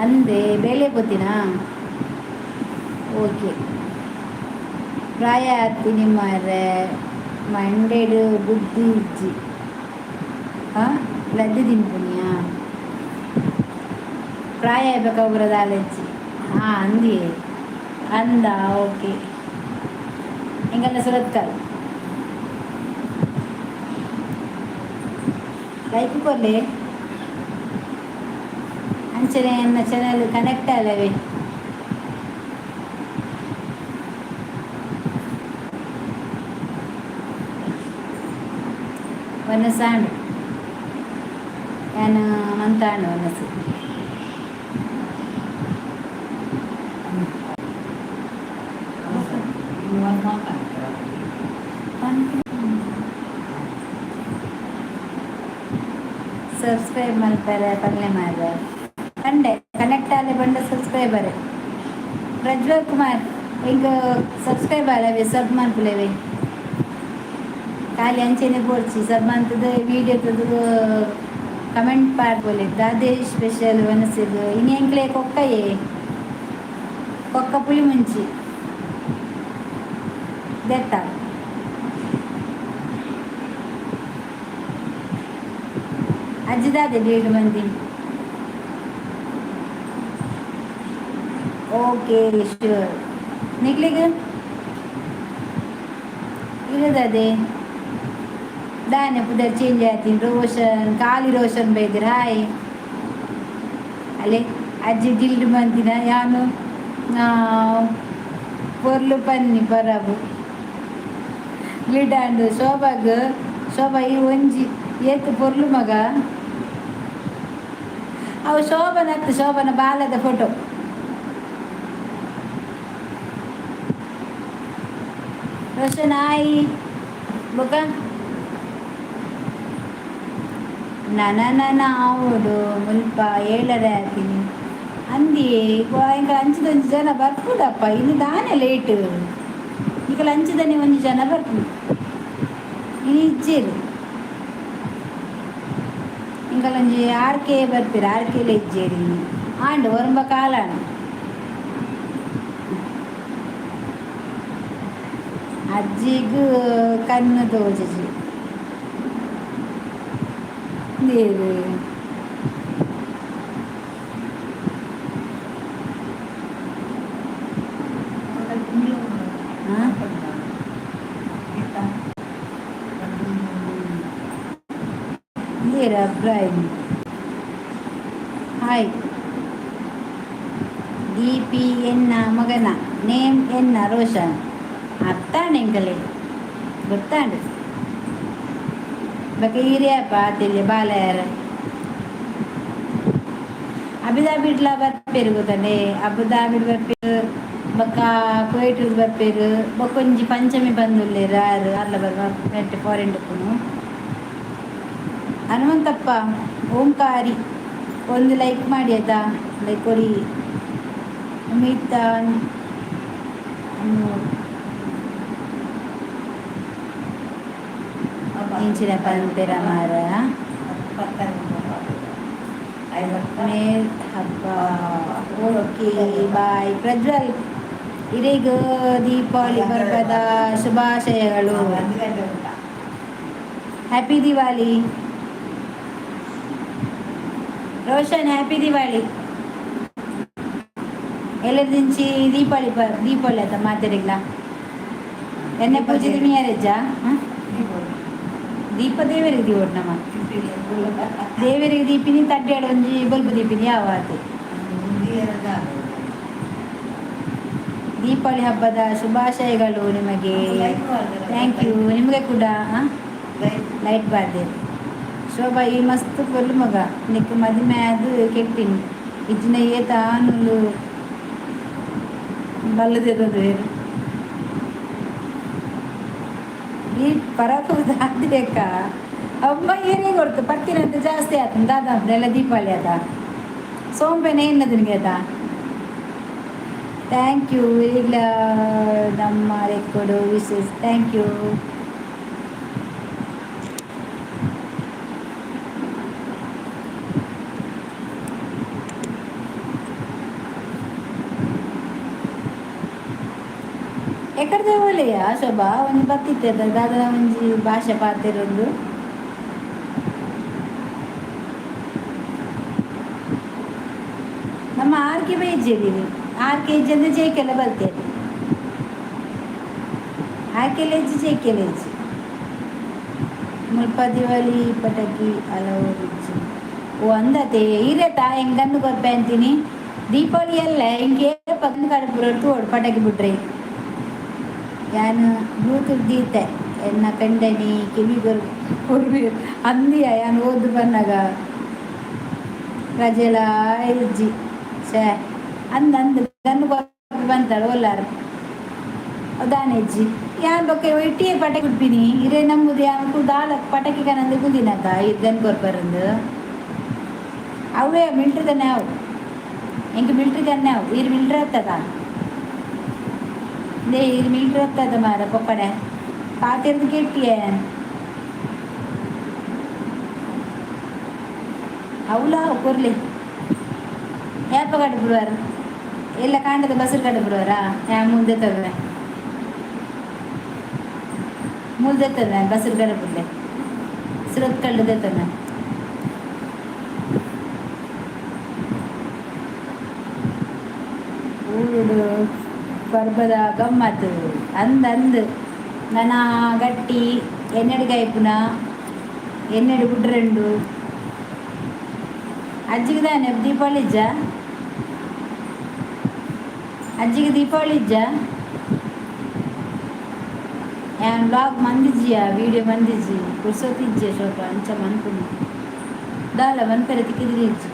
ಅಂದೆ. ಬೇಲೆ ಗೊತ್ತಿನಾ? ಓಕೆ. ಪ್ರಾಯ ಆತಿನಿ ಮಾರ್ರೆ, ಮಂಡೆಡ್ ಬುದ್ಧಿ ಇಜ್ಜಿ. ಹಾಂ, ಲದ್ದಿ ತಿನ್ಪುನಿಯಾ? ಪ್ರಾಯ ಬೇಕಾಗ್ಬರದ ಅಜ್ಜಿ. ಹಾಂ, ಅಂದಿ ಅಂದ. ಓಕೆ. ಎಂಗಲ್ಲ ಸುರತ್ಕಲ್. ಲೈಕ್ ಕೊರ್ಲೆ. ಅಂಚನೆ ಎನ್ನ ಚಾನಲ್ ಕನೆಕ್ಟ್ ಅಲ್ಲವೇ? ವನಸಾಂಡ್ ಯಾನ್ ಮಂತಾಂಡ್ ವನಸು. ಸಬ್ಸ್ಕ್ರೈಬ್ ಮಲ್ಪರೆ ಪಲ್ಲೆ ಮಾರ ಪಂಡೆ. ಕನೆಕ್ಟ್ ಆಲೆ ಬಂಡ ಸಬ್ಸ್ಕ್ರೈಬರ್ ಪ್ರಜ್ವಲ್ ಕುಮಾರ್. ಇಂಕ ಸಬ್ಸ್ಕ್ರೈಬ್ ಆಲವೆ, ಸಬ್ ಮನ್ಪುಲೆವೆ. ಖಾಲಿ ಅಂಚೆನೆ ಬೋಡ್ಚಿ, ಸಬ್ ಮಂತದ ವಿಡಿಯೋ ತೂದು ಕಮೆಂಟ್ ಪಾಡ್ಬೋಲೆ. ದಾದೆ ಸ್ಪೆಷಲ್ ವನಸಿಗ್ ಇನಿ? ಎಂಕ್ಲೆ ಕೊಕ್ಕಯೇ, ಕೊಕ್ಕ ಪುಳಿ ಮುಂಚಿ ದೆತ್ತ. ಅಜ್ಜಿ ದಾದೆ ಡೇಟ್ ಮಂದಿ? Okay, sure. ನಿಕ್ಲಿಗ್ ಇಲ್ಲದದೆ ದಾನೆ ಪುದರ್ ಚೇಂಜ್ ಆತೀನಿ? ರೋಷನ್, ಖಾಲಿ ರೋಷನ್ ಬೈದಿರ. ಹಾಯ್. ಅಲ್ಲೇ ಅಜ್ಜಿ ಡಿಲ್ಡ್ ಮಂತಿನ ಯಾನು ಪೊರ್ಲು ಪನ್ನಿ ಪರಬು ಲಿಡಾಂಡು ಶೋಭಾಗ್. ಶೋಭಾ, ಈ ಒಂಜಿ ಏತ್ ಪೊರ್ಲು ಮಗ. ಅವು ಶೋಭನ ಅತ್ತು, ಶೋಭನ ಬಾಲದ ಫೋಟೋ. ರೋಷನ್, ಹಾಯ್. ಬೊಕ ನನ ನನ ಆವೊಡು ಮುಲ್ಪ ಏಳರೆ ಆತೀನಿ ಅಂದಿ. ಎಂಕ ಅಂಚಿದೊಂಜಿ ಜನ ಬರ್ಪುಡಪ್ಪ. ಇನ್ನು ದಾನೆ ಲೇಟ್? ನಿಕಲ ಅಂಚಿದನೆ ಒಂಜಿ ಜನ ಬರ್ಪುಂಡು, ಇನಿ ಇಜ್ಜೆರ್. ಇಂಕಲೊಂಜಿ ಆರ್ ಕೆ ಬರ್ಪಿರ, ಆರ್ ಕೆಲ ಇಜ್ಜೇರಿ ಇನಿ. ಆಂಡ್ ಒರಂಬ ಕಾಲಾಂಡ್. ಅಜ್ಜಿಗ್ ಕಣ್ಣು ತೋಜಿಜಿ ದೇರು. ಹಾಂ, ದೇರ ಅಬ್ರಾಹಿಂ, ಹಾಯ್. ಡಿ ಪಿ ಎನ್ನ ಮಗನ ನೇಮ್ ಎನ್ನ ರೋಷನ್ ಅತ್ತಾಂಡ್. ಎಂಕಲೆ ಗೊತ್ತಾಂಡ್. ಬೊಕ ಈರ್ಯಪ್ಪ ಆತಿಲ್ಯ ಬಾಲಯಾರ ಅಬುದಾಬಿಡ್ಲ ಬರ್ಪೇರು ಗೊತ್ತಂಡೆ. ಅಬುದಾಬಿಡ್ ಬರ್ಪೇರು, ಬೊಕ್ಕ ಕುವೈಟ್ ಬರ್ಪೇರು. ಬೊಕೊಂಜಿ ಪಂಚಮಿ ಬಂದುಲ್ಲೇರು ಆರು ಅರ್ಲ ಬರ್ಪ ಫಾರಿನ್. ಹನುಮಂತಪ್ಪ ಓಂಕಾರಿ, ಒಂದು ಲೈಕ್ ಮಾಡಿ ಆಯ್ತಾ? ಲೈಕ್ ಕೊಡಿ. ಅಮಿತಾ ಇಂಚಿನ ಪಂತೆರ ಮಾರ ಮೇಲ್ ಹಬ್ಬ. Okay, bye Prajwal. ಇರೆಗ್ ದೀಪಾವಳಿ ಪರ್ಬದ ಶುಭಾಶಯಗಳು. ಹ್ಯಾಪಿ ದಿವಾಲಿ ರೋಷನ್, ಹ್ಯಾಪಿ ದಿವಾಳಿ. ಎಲ್ಲದಿಂಚಿ ದೀಪಾವಳಿ ಪ ದೀಪಾವಳಿ ಆತ ಮಾತೆರಿಗ್ಲ. ಎಣ್ಣೆ ಪೂಜೆ ಮೀಯರೆಜ್ಜ ದೀಪ ದೇವರಿಗೆ ದೀವೊಡು. ನಮ್ಮ ದೇವರಿಗೆ ದೀಪಿನಿ ತಡ್ಡಾಡ ಒಂಜಿ ಬಲ್ಬು ದೀಪಿನಿ ಯಾವ ಆತು. ದೀಪಾವಳಿ ಹಬ್ಬದ ಶುಭಾಶಯಗಳು ನಿಮಗೆ. Thank you, ನಿಮಗೆ ಕೂಡ. ಲೈಟ್ ಬಾರ್ದೆ. ಶೋಭಾ, ಈ ಮಸ್ತ್ ಪೊರ್ಲು ಮಗ. ನಿಕ್ ಮದಿಮೆ ಅದು ಕೆಟ್ಟಿನಿ ಇಜ್ಜಿನ ಏತ ಆನುಲು ಬಲ್ಲದಿರೋದು. ಈ ಪರಕು ದಾದೇಕ ಅಮ್ಮ ಏನೇ ಕೊಡ್ತು ಪತ್ತಿನಂತ ಜಾಸ್ತಿ ಆಯ್ತು. ದಾದ ಎಲ್ಲ ದೀಪಾವಳಿ ಆತ ಸೋಂಪೆನೆ ಎನ್ನದು ಆತ. Thank you. ಈಗಲ ನಮ್ಮ ರೆಕ್ಕೊಡು ವಿಶೇಷ. Thank you. ಎಕಡ್ದೆ ಒಲೆಯ ಶೋಭಾ? ಒಂಜಿ ಬತ್ತಿತ್ತೆ ದಾದ ಒಂಜಿ ಭಾಷೆ ಪಾತೆರೊಂದು. ನಮ್ಮ ಆರ್ ಕೆ ಬೈಜೇರಿ, ಆರ್ ಕೆ ಜಿ ಅಂದ್ರೆ ಜೈಕೆಲ್ಲ ಬರ್ತೇನೆ. ಆರ್ ಕೆ ಲೆಜ್ಜಿ, ಜೆ ಲೆಜ್ಜಿ. ಮುಲ್ಪ ದಿವಾಳಿ ಪಟಾಕಿ ಹಲವು. ಓ ಅಂದತೆ ಈರೇತ ಹೆಂಗನ್ನು ಕೊರ್ಪೆ ಅಂತೀನಿ. ದೀಪಾವಳಿ ಎಲ್ಲ ಹಿಂಗೆ ಪಕ್ಕದ ಕಡಪುರ ತೋಡು ಪಟಾಕಿ ಬಿಟ್ರೆ. ಯಾನು ಬ್ಲೂಟೂತ್ ದೀತೆ ಎನ್ನ ಕಂಡನಿ ಕಿವಿ ಕೊರ್ಬಿ ಅಂದಿಯ. ಯಾನು ಓದು ಬಂದಾಗ ರಜೆಲ ಇಜ್ಜಿ. ಛೇ, ಅಂದ ಅಂದ್ ಗನ್ನು ಬಂತಾಳೆ ಒಲ್ಲಾರು ದಾನೆಜ್ಜಿ. ಯಾನ್ ಬೊಕ್ಕ ಇಟ್ಟಿಯೇ ಪಟಾಕಿ ಉಡ್ಪಿನಿ ಇರೇ ನಂಬುದು. ಯಾನ್ ದಾಲ ಪಟಾಕಿ ಕನಂದು ಕುಂದಿನಕ ಗನ್ ಕೊರ್ಪರಂದು. ಅವೇ ಮಿಲ್ಟ್ರಿದನೆ ಅವು. ಎಂಕ್ ಮಿಲ್ಟ್ರಿದನ್ನೇ ಅವು. ಈರ್ ಮಿಲ್ಟ್ರಿ ಅತ್ತದ they, ಈರ್ ಮಿಲ್ಟ್ರಿ ಅತ್ತದ ಮಾರ ಪೊಕ್ಕಡೆ ಪಾತೆರ್ದು ಕೆಟ್ಟಿಯೇ. ಅವಲ ಕೊರ್ಲಿ. ಏಪ ಕಡುಬಿಡುವಾರ? ಎಲ್ಲ ಕಾಂಡದ ಬಸರು ಕಡುಬಿಡುವಾರಾ? ಯಾ ಮುಂದೆ ತವೆ ಮುಲ್ದೆತ್ತದ ಬಸರು ಕಡಪುಡ್ಲೆ ಸುರತ್ ಕಳ್ಳು. ಊರುಡು ಪರ್ಬದ ಗಮ್ಮತ್ತು ಅಂದ್ ಅಂದ್. ನನ ಗಟ್ಟಿ ಎಣ್ಣೆಡ್ ಕಾಯ್ಪುನ, ಎಣ್ಣೆಡ್ ಗುಡ್ರಂಡು. ಅಜ್ಜಿಗೆ ದಾನೆ ದೀಪಾವಳಿ ಇಜ್ಜ? ಅಜ್ಜಿಗೆ ದೀಪಾವಳಿ ಇಜ್ಜ? ಯಾನ್ ಬ್ಲಾಗ್ ಮಂದಿಜ್ಜಿಯ, ವೀಡಿಯೋ ಮಂದಿಜ್ಜಿ, ಪುರ್ಸೊತ್ತು ಶೋಕ ಅಂಚ ಮನ್ಪುನಿ ದಾಲ ಮನ್ಪೆರೆ ತಿಕ್ಕಿದಿರಿ ಇಜ್ಜಿ.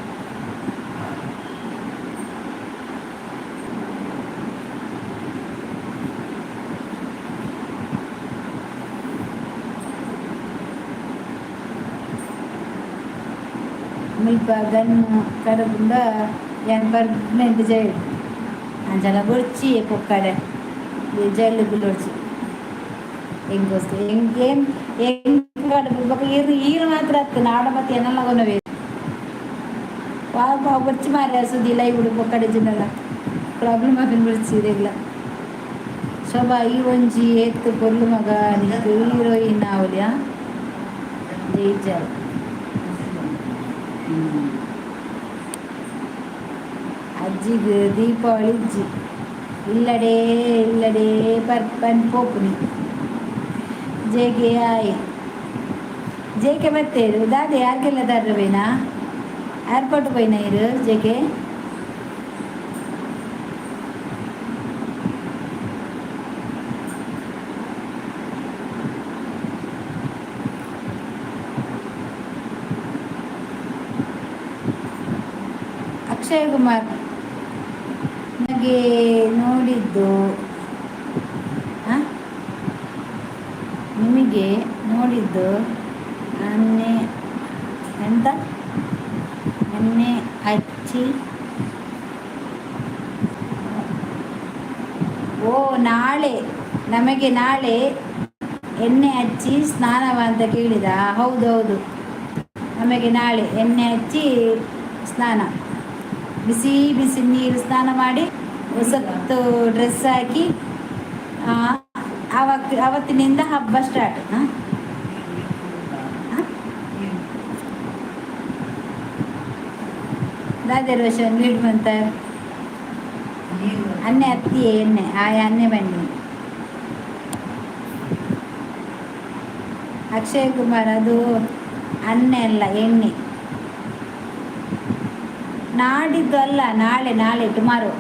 ಮುಲ್ಪ ಗನ್ನು ಕಡಪುಂಡ ಯಾನ್ ಪರ್ಮನೆಂಟ್ ಜೈಲ್ ಅಂಚಲ ಬೊರ್ಚಿ ಪೊಕ್ಕಡೆ ಜೈಲು ಕುಲ್ಲೊಡ್ಚಿ. ಎಂಕೋಸ್ತು ಎಂಕ್ ಏನ್ ಎಂಕ್ ಬೊಕ್ಕ ಈರ್ ಈರ್ ಮಾತ್ರ ಅತ್ತು ನಾಡ ಮತ್ತೆ ಎನ್ನಲ ಕೊನೊವೆ ವಾ ಬೊರ್ಚಿ ಮಾರ್ರೆ. ಸುದ್ದಿ ಲೈವ್ ಪೊಕ್ಕಡೆ ಜಿನ್ನಲ ಪ್ರಾಬ್ಲಮ್ ಆಪಿನ ಬೊರ್ಚಿ ಇರೆಗ್ಲ. ಶೋಭಾ, ಈ ಒಂಜಿ ಏತ್ ಪೊರ್ಲು ಮಗ, ನಿಕ್ಕ್ ಹೀರೋಯಿನ್ ಆವೊಲಿಯಾ? ಜೈಜಾಲ್. ಅಜ್ಜಿಗ್ ದೀಪಾವಳಿ ಇಜ್ಜಿ. ಇಲ್ಲಡೇ ಇಲ್ಲಡೇ ಪರ್ಪನ್ ಪೋಪುನಿ. ಜೆಕೆ ಆಯ್ ಜೆಕೆ ಬತ್ತೇರು ದಾದೆ? ಯಾರ್ಗೆಲ್ಲ ದಾರ ಏರ್ಪೋರ್ಟ್ ಪೋಯಿನ ಇರು ಜೆಕೆ? ಅಕ್ಷಯ್ ಕುಮಾರ್ ನನಗೆ ನೋಡಿದ್ದು, ಆ? ನಿಮಗೆ ನೋಡಿದ್ದು ಅನ್ನೆ ಎಂತ ಎಣ್ಣೆ ಹಚ್ಚಿ. ಓ, ನಾಳೆ ನಮಗೆ ನಾಳೆ ಎಣ್ಣೆ ಹಚ್ಚಿ ಸ್ನಾನವ ಅಂತ ಕೇಳಿದ. ಹೌದು ಹೌದು, ನಮಗೆ ನಾಳೆ ಎಣ್ಣೆ ಹಚ್ಚಿ ಸ್ನಾನ. ಬಿಸಿ ಬಿಸಿ ನೀರು ಸ್ನಾನ ಮಾಡಿ, ಹೊಸತ್ತು ಡ್ರೆಸ್ ಹಾಕಿ, ಆವತ್ತು ಅವತ್ತಿನಿಂದ ಹಬ್ಬ ಸ್ಟಾರ್ಟ್. ಹಾಂ, ದಾದೆ ರೋಷನ್ ಲೀಡ್ ಮಂತ ಅನ್ನೆ ಅತ್ತಿ ಎಣ್ಣೆ ಆಯ ಅನ್ನೆ ಬನ್ನಿ. ಅಕ್ಷಯ್ ಕುಮಾರ್, ಅದು ಅನ್ನೆ ಅಲ್ಲ, ಎಣ್ಣೆ. ನಾಡಿದ್ದು ಅಲ್ಲ, ನಾಳೆ ನಾಳೆ, ಟುಮಾರೋ.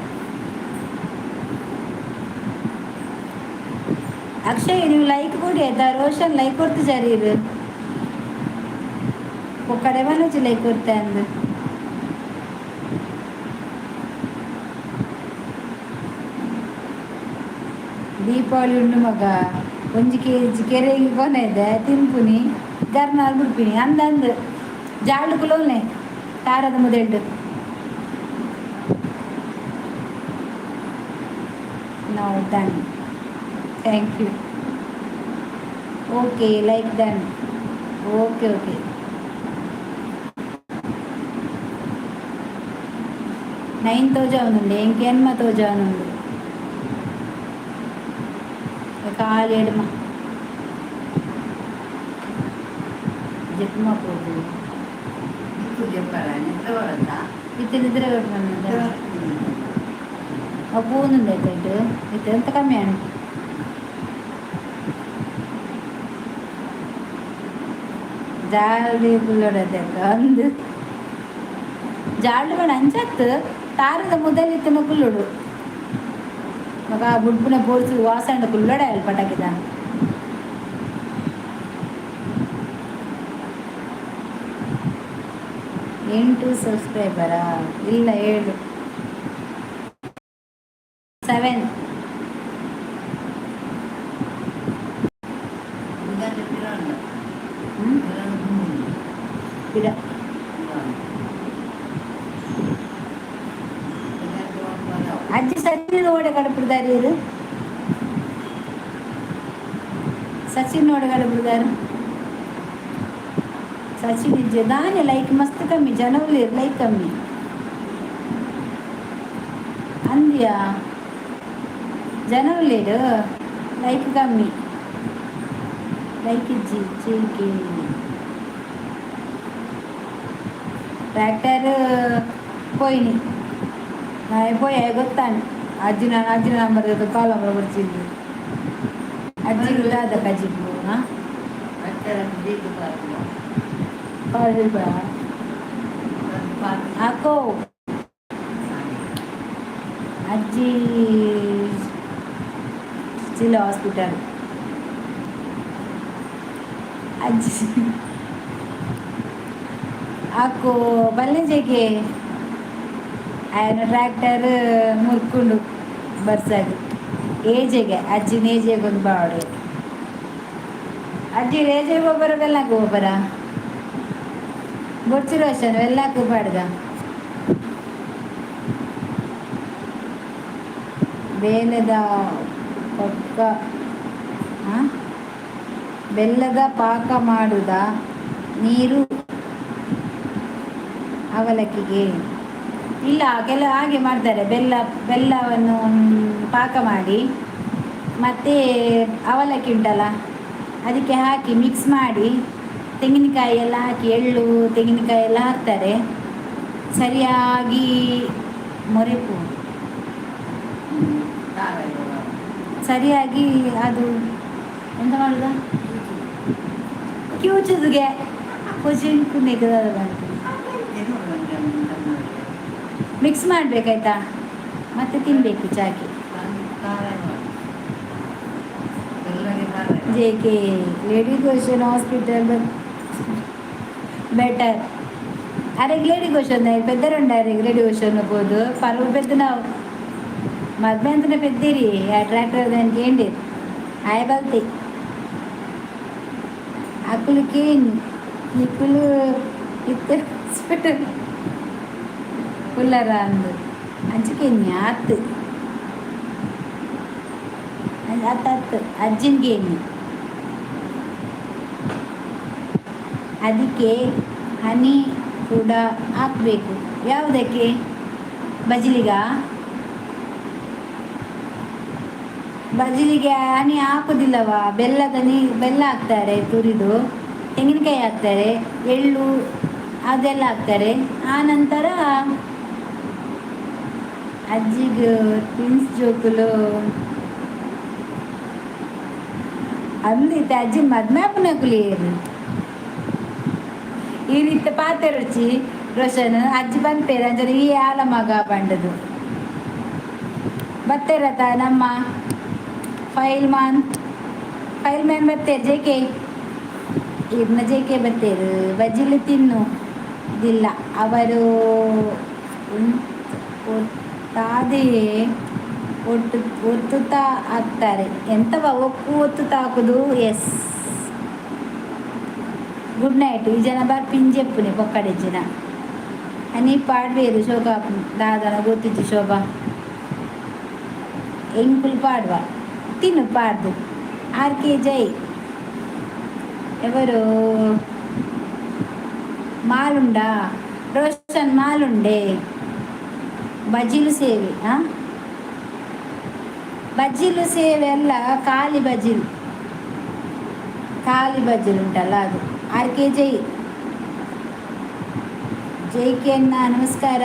ಅಕ್ಷಯ್, ನೀವು ಲೈಕ್ ಕೊಡಿ ಆಯ್ತಾ? ರೋಷನ್, ಲೈಕ್ ಕೊಡ್ತಿದ್ದಾರೆ ಇರು ಕಡೆ ಮನೋಜ್ ಲೈಕ್ ಕೊಡ್ತಾ ಅಂದು. ದೀಪಾವಳಿ ಉಂಡು ಮಗ. ಒಂಜಿ ಕೆಜಿ ಕೆರೆಗೆ ಕೊನೆದೆ ತಿನ್ಪುನಿ, ಗರ್ನಾಲ್ ಬಿಡ್ಪಿನಿ. ಅಂದ ಅಂದ್ ಜಾಳು ಕುಲೋನೆ ತಾರದ ಮುದೆಲ್ಡು. ನಾವು done. Thank you. Okay, like done. Okay okay. Nine ತೋಜಾವನುಂಡು, ಎಂಕ್ ಎನ್ಮ ತೋಜಾವನುಂಡು. ಕಾಲು ಎಡ್ಮ ಜಪ್ಮ ಪೋದು. ಇತ್ತೆ ನಿದ್ರೆ ಬಂದ ಪೂನುಂಡು ಆಯ್ತು. ಇತ್ತೆ ಎಂತ ಕಮ್ಮಿ ಆಂಡ್. ಜಾಲಿ ಕುಲ್ಲೊಡತೆ ಅಂದು ಜಾಳು ಬೇಡ ಅಂಚತ್ತು ತಾರದ ಮುದಲಿತ್ತನ ಕುಲ್ಲುಡು ಮಗ. ಬುಡ್ಪುನ ಪೋರ್ಸು ವಾಸಂಡ ಕುಲ್ಲೊಡೆ ಅಲ್ಲಿ ಪಟಾಕಿದ. ಎಂಟು ಸಬ್ಸ್ಕ್ರೈಬರಾ? ಇಲ್ಲ, ಏಳು, ಸೆವೆನ್. ಹ್ಮ್, ಬಿಡ. ಓಡೆ ಕಡಪುಡ್ದಾರು? ಸಚಿನ್ ಓಡೆ ಕಡಪುಡ್ದಾರು? ಸಚಿನ್ ಇಜ್ಜೆ ದಾನೆ? ಲೈಕ್ ಮಸ್ತ್ ಕಮ್ಮಿ, ಜನ ಉಲ್ಲೇರ್, ಲೈಕ್ ಕಮ್ಮಿ ಅಂದ್ಯಾ? ಜನ ಉಲ್ಲೇರು, ಲೈಕ್ ಕಮ್ಮಿ, ಲೈಕ್ ಇಜ್ಜಿ. ಜೆ ಟ್ರ್ಯಾಕ್ಟರ್ ಪೋಯಿನಿ ಪೋಯ್ ಗೊತ್ತಾನೆ. ಅಜ್ಜಿನ ಅಜ್ಜಿನ ನಂಬರ್ ಕಾಲ್ ನಂಬರ್ ಬರ್ಚಿದ್ದು. ಅಜ್ಜಿ ದಾದ ಕಜಿಪು? ಹಾಂ, ಕಾಲ್ ಹಾಕೋ. ಅಜ್ಜಿ ಸ್ಟಿಲ್ ಹಾಸ್ಪಿಟಲ್. ಅಜ್ಜಿ ಹಾಕು ಬಲ್ಲಂಜೆಗೆ. ఆయన ಟ್ರ್ಯಾಕ್ಟರ್ ಮುರ್ಕೊಂಡು ಬರ್ಸಾಗ ಏಜೆಗೆ ಅಜ್ಜಿನ ಏಜೆಗೆ ಒಂದು ಬಾಡು. ಅಜ್ಜಿ ಏಜೆಗೆ ಒಬ್ಬರ ಬೆಲ್ಲಕ್ಕೆ ಒಬ್ಬರ ಬೊಡ್ಚಿ ರೋಷನ್ ಬೆಲ್ಲಕ್ಕೆ ಬಾಡ್ಗ. ಬೇಲದ ಪಕ್ಕ ಬೆಲ್ಲದ ಪಾಕ ಮಾಡುದ ನೀರು ಅವಲಕ್ಕಿಗೆ? ಇಲ್ಲ, ಕೆಲ ಹಾಗೆ ಮಾಡ್ತಾರೆ. ಬೆಲ್ಲವನ್ನು ಪಾಕ ಮಾಡಿ ಮತ್ತು ಅವಲಕ್ಕಿ ಉಂಟಲ್ಲ, ಅದಕ್ಕೆ ಹಾಕಿ ಮಿಕ್ಸ್ ಮಾಡಿ, ತೆಂಗಿನಕಾಯಿ ಎಲ್ಲ ಹಾಕಿ, ಎಳ್ಳು ತೆಂಗಿನಕಾಯಿ ಎಲ್ಲ ಹಾಕ್ತಾರೆ. ಸರಿಯಾಗಿ ಮೊರೆಪು ಸರಿಯಾಗಿ. ಅದು ಎಂತ ಮಾಡುದ? ಕ್ಯೂಚುದುಗೆ ಬಂತು. ಮಿಕ್ಸ್ ಮಾಡಬೇಕಾಯ್ತಾ, ಮತ್ತೆ ತಿನ್ನಬೇಕು ಚಾಕಿ. J K lady question hospital better. ಅರೆ, ಲೇಡಿ ಕ್ವಶನ್ ಪೆದ್ದರುಂಡ? ಲೇಡಿ ಕ್ವಶನ್ ಹೋದು ಪರ್ವ ಪೆದ್ದ ನಾವು ಮದ್ವೆ ಅಂತనే ಪೆದ್ದಿರಿ. ಆ ಟ್ರ್ಯಾಕ್ಟರ್ దానికి ఏంటి ಆಯ ಬಲ್ತಿ ಅಕ್ಕಲಿಕ್ಕೆ ನಿಕ್ಕುಲು ಇತ್ತೆ ಹಾಸ್ಪಿಟಲ್ ಉಲ್ಲರ ಅಂದು ಅಂಚಿಕೆ ಆತ್ ಅತ್ತು ಅತ್ತು ಅಜ್ಜಿನ್ಗೆ. ಅದಕ್ಕೆ ಹನಿ ಕೂಡ ಹಾಕಬೇಕು. ಯಾವುದಕ್ಕೆ? ಬಜಲಿಗ? ಬಜಲಿಗೆ ಹನಿ ಹಾಕುದಿಲ್ಲವಾ? ಬೆಲ್ಲದ ನೀ ಬೆಲ್ಲ ಹಾಕ್ತಾರೆ, ತುರಿದು ತೆಂಗಿನಕಾಯಿ ಹಾಕ್ತಾರೆ, ಎಳ್ಳು ಅದೆಲ್ಲ ಹಾಕ್ತಾರೆ. ಆ ನಂತರ ಅಜ್ಜಿಗೆ ಟ್ವಿನ್ಸ್ ಜೋಕುಲು ಅಂದಿತ್ತೆ. ಅಜ್ಜಿ ಮದ್ಮೆ ಆಪುನಕುಲು ಏರು ಈ ರೀತಿ ಪಾತೆರೊಡ್ಚಿ ರೋಷನ್. ಅಜ್ಜಿ ಪನ್ಪೇರು ಅಂಚನೆ ಈ ಆಲ ಮಗ ಪಂಡದು ಬತ್ತೇರತ. ನಮ್ಮ ಫೈಲ್ ಮಾನ್ ಫೈಲ್ ಮ್ಯಾನ್ ಬತ್ತೇರು. ಜೆ ಕೆ ಇರ್ನ ಜೆ ಕೆ ಬತ್ತೇರು. ಬಜ್ಜಿಲು ತಿನ್ನುವುದಿಲ್ಲ ಅವರು, ಒತ್ತಾದೆಯೇ ಒಟ್ಟು ಒತ್ತುತ್ತಾ ಹಾಕ್ತಾರೆ. ಎಂತವ ಒಕ್ಕು ಒತ್ತುತ್ತಾ ಹಾಕುದು? Yes, good night. ಈ ಜನ ಬಾರ್ ಪಿಂಜೆಪ್ಪುನಿ ಪೊಕ್ಕಡೆಜ್ಜಿನ ಅನಿ ಪಾಡ್ವೇರು. ಶೋಭಾ ದಾದನ ಗೊತ್ತಿಜ್ಜಿ. ಶೋಭಾ ಎಂಕುಲು ಪಾಡ್ವ, ತಿನ್ನು ಪಾಡ್ದು. ಆರ್ ಕೆ ಜೈ ఎవరు? ಮಾಲುಂಡಾ ರೋಷನ್? ಮಾಲುಂಡೆ ಬಜಿಲು ಸೇವೆ. ಬಜ್ಜಿಲು ಸೇವೆ ಅಲ್ಲ, ಖಾಲಿ ಬಜಿಲು, ಖಾಲಿ ಬಜ್ಜಿಲು ಉಂಟಲ್ಲ ಅದು. ಆರ್ ಕೆ ಜೈ. ಜೈ ಕೆ ಅಣ್ಣ ನಮಸ್ಕಾರ.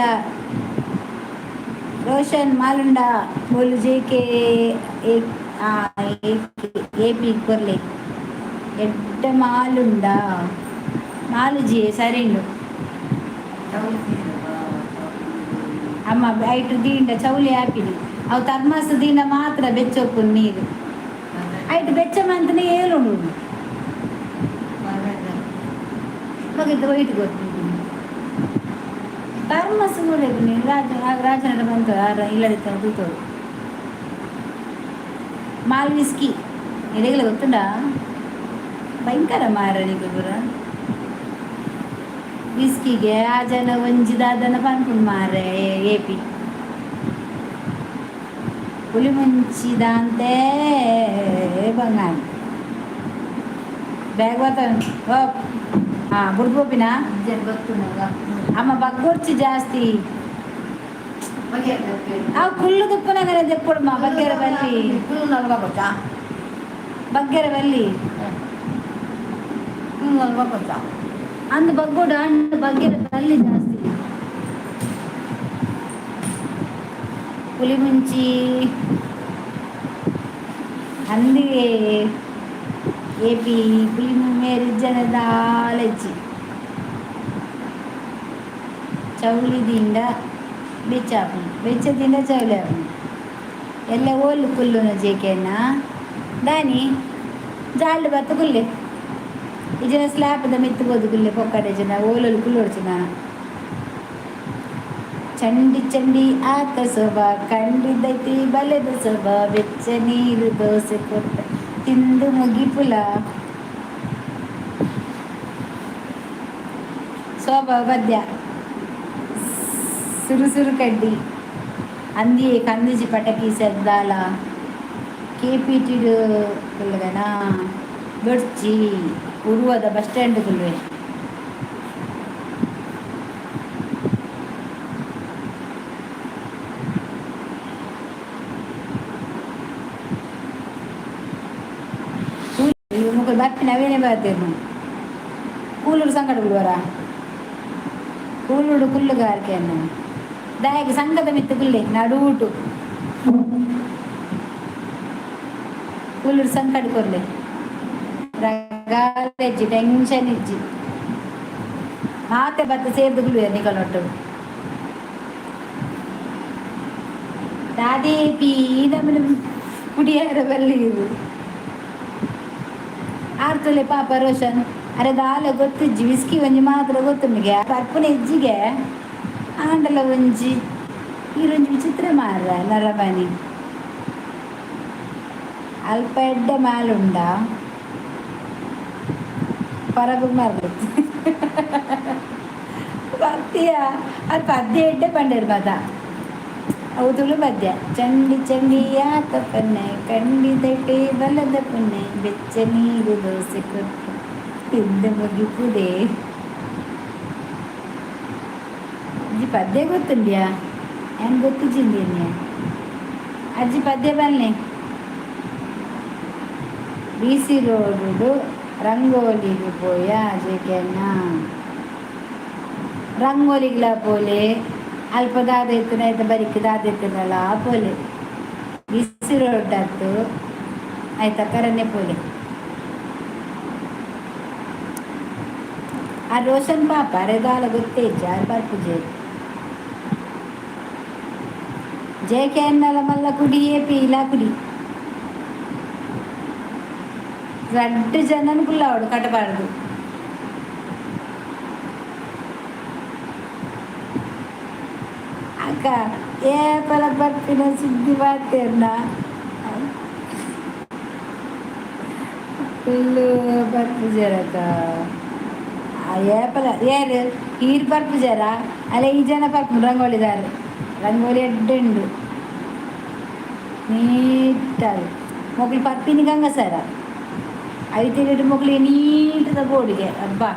Roshan ಮಾಲುಂಡ ಬೋಲು. J K A P ಕೊರ್ಲೆ ಎಡ್ಡ ಮಾಲುಂಡ ಮಾಲುಜಿ ಸರಿಂಡು. ಅಮ್ಮ ಐಟು ದೀಂಡ ಚೌಲಿ ಆಪಿನಿ. ಅವು ಥರ್ಮಸ್ ದೀಂಡ ಮಾತ್ರ ಬೆಚ್ಚೊಪ್ಪು ನೀರು. ಐಟು ಬೆಚ್ಚ ಮಂತನೇ ಏಳುಂಡು ಮಗಿದ್ದು ವೈಟ್ ಗೊತ್ತು. ಥರ್ಮಸ್ ನೋಡಬೇಕು ನೀನು. ರಾಜ ರಾಜನರ ಬಂತು ಇಲ್ಲದಿತ್ತ ತೂತೋಡು. Mall whisky ಎಡೆಗಲ ಗೊತ್ತುಂಡಾ? ಭಯಂಕರ ಮಾರ ಪೂರ ವಿಸ್ಕಿಗೆ. ಆ ಜನ ಒಂಜಿ ದಾದನ ಪನ್ಪುಂಡು ಮಾರೆ ಎ ಪಿ. ಪುಲಿಮುಂಚಿದಾಂತೆ ಬಂಗಾಣ ಬ್ಯಾಗ್ ಬರ್ತಾನೆ. ಹಾಂ, ಬುಡ್ದು ಪೋಪಿನ. ಅಮ್ಮ ಬಗ್ಗೊರ್ಚಿ ಜಾಸ್ತಿ. ಅವು ಕುಲ್ಲು ತುಪ್ಪನಗರ ದೆಪ್ಪುಡುಮ ಬಗ್ಗೆರ ಬಲ್ಲಿ. ಬಗ್ಗೆರ ಬಲ್ಲಿ. ಅಂದು ಬಗ್ಗೋಡು ಅಂಡು ಬಗ್ಗೆರ ಬಲ್ಲಿ ಜಾಸ್ತಿ. ಪುಲಿಮುಂಚಿ ಅಂದಿಗೆ ಎಪಿ ಪುಲಿ ಮೇರಿ ಜನದಾಲೆಜ್ಜಿ. ಚೌಳಿ ದಿಂಡ ಬೆಚ್ಚ ಆಪುಂಡು, ಬೆಚ್ಚ ದಿಂಡ ಚೌಲಿ ಆಪುಂಡು. ಎಲ್ಲ ಓಲು ಕುಲ್ಲುನ ಜೇಕೆನ ದಾನಿ ಜಾಲ್ಡ್ ಬತ್ತ ಕುಲ್ಲೆ. ಇಜನ ಸ್ಲ್ಯಾಪ್ದ ಮಿತ್ತು ಬೋದು ಕುಲ್ಲೆ ಪೊಕ್ಕಡೆ ಜನ ಓಲೋಲು ಕುಲ್ಲೊಡ್ಚಿನ. ಚಂಡಿ ಚಂಡಿ ಆತ ಸೊಬ ಕಂಡಿದ್ದೈತಿ ಬಲೆದ ಸೊಬ. ಬೆಚ್ಚ ನೀರು ದೋಸೆ ಕೊಟ್ಟ ತಿಂದು ಮುಗಿಪುಲ. ಶೋಭ ಪದ್ಯ ಸುರು ಸುರು ಕಡ್ಡಿ ಅಂದಿ ಕಂದಿಜಿ ಪಟಕಿ ಸದ್ದಾಲ. ಕೆ ಪಿ ಟಿಡು ಕುಲ್ಲಗನ ಬೊಡ್ಚಿ, ಉರುವದ ಬಸ್ ಸ್ಟ್ಯಾಂಡ್ ಕುಲ್ವೆ. ಮುಕುಲು ಬರ್ಪಿನ ಅವೇನೇ ಬರ್ತೀರಿ. ಕೂಲೂರು ಸಂಕಟ ಕುಲ್ವರ, ಕೂಲೂರು ಕುಲ್ಲುಗಾರಿಕೆಯನ್ನು ದಾಯಕ ಸಂಘದ ಮಿತ್ತು ಕುಲ್ಲೆ ನಡೂಟು. ಕೂಲೂರು ಸಂಕಟ ಕೊರ್ಲೆ, ರಗಾಲೆಜ್ಜಿ, ಟೆನ್ಷನ್ ಇಜ್ಜಿ. ಮಾತೆ ಬತ್ತ ಸೇರ್ದು ಕುಲ್ವೆ ನಿಕಲೊಟ್ಟು. ದಾದೇ ಪಿ ನಮ್ಮನೆ ಕುಡಿಯಾರ ಬಲ್ಲಿರು ಆರ್ತಲೆ ಪಾಪ ರೋಷನ್. ಅರೆ ದಾಲ ಗೊತ್ತಿಜ್ಜಿ, ವಿಸ್ಕಿ ಒಂಜಿ ಮಾತ್ರ ಗೊತ್ತುಂಡಿಗೆ. ಪರ್ಪುನ ಇಜ್ಜಿಗೆ ಆಂಡಲ ಒಂಜಿ ಈರೊಂಜಿ ವಿಚಿತ್ರ ಮಾರ ನರಮನಿ. ಅಲ್ಪ ಎಡ್ಡೆ ಮಾಲುಂಡ ಪರಬು ಮಾರ್ಲು ಪದ್ಯ. ಅದು ಪದ್ಯ ಎಡ್ಡೆ ಪಂಡೇರು ಪದ ಅವು ತುಳು ಪದ್ಯ. ಚಂಡಿ ಚಂಡಿ ಆತ ಪನ್ನೆ ಕಂಡಿದಟೆ ಬಲದ ಪುನ್ನೆ ಬೆಚ್ಚ ನೀರು ದೋಸೆ ಕೊಟ್ಟು ತಿಂದ ಮುಗಿಪುದೆ. ಅಜ್ಜಿ ಪದ್ಯ ಗೊತ್ತುಂಡ್ಯಾ? ಏನು ಗೊತ್ತಿಜ್ಜಿಂದೇನೆ ಅಜ್ಜಿ ಪದ್ಯ ಬನ್ನಿ. ಬಿ ಸಿ ರೋಡು ರಂಗೋಲಿಗೆ ಪೋಯ ಜೆಕೆನ್ನ ರಂಗೋಲಿಗ್ಲ ಪೋಲೆ. ಅಲ್ಪ ದಾದ ಇತ್ತನ ಆಯ್ತ ಬರಿಕ್ ದಾದ ಇತ್ತನಲ್ಲ ಪೋಲೆ. ಬಿಸಿ ರೋಡ್ ಆತು ಆಯ್ತಾ ಕರನೆ ಪೋಲೆ. ಆ ರೋಷನ್ ಪಾಪ ಅರೆ ದಾಲ ಗೊತ್ತೇ ಇಜ್ಜಿ. ಆರ್ ಬರ್ಪುಜೆ. ಜೆ ಕೆ ಅನ್ನಲ ಮಲ್ಲ ಕುಡಿ ಏಪಿ ಇಲ್ಲ ಕುಡಿ. ರಡ್ಡು ಜನನ್ ಕುಲ್ಲಾವಡು ಕಟ್ಟಬಾರ್ದು. ಅಕ್ಕ ಏಪಲ ಬರ್ಪಿನ ಸುದ್ದಿ ಬಾತೇರ್ನ ಫುಲ್ಲು ಬರ್ಪುಜರಕ್ಕ. ಆ ಏಪಲ ಏರು ಈರ್ ಬರ್ಪುಜರ ಅಲ್ಲ. ಈ ಜನ ಬರ್ಪು ರಂಗೋಲಿದಾರು. ರಂಗೋಲಿ ಎಡ್ಡೆ ಉಂಡು ನೀಟಾಗಿ. ಮೊಗ್ಲು ಪರ್ಪಿನಿ ಗಂಗಸರ ಐತಿರಿಟ್ಟು ಮೊಗ್ಲು ನೀಟದ ಬೋಡಿಗೆ. ಅಬ್ಬಾ,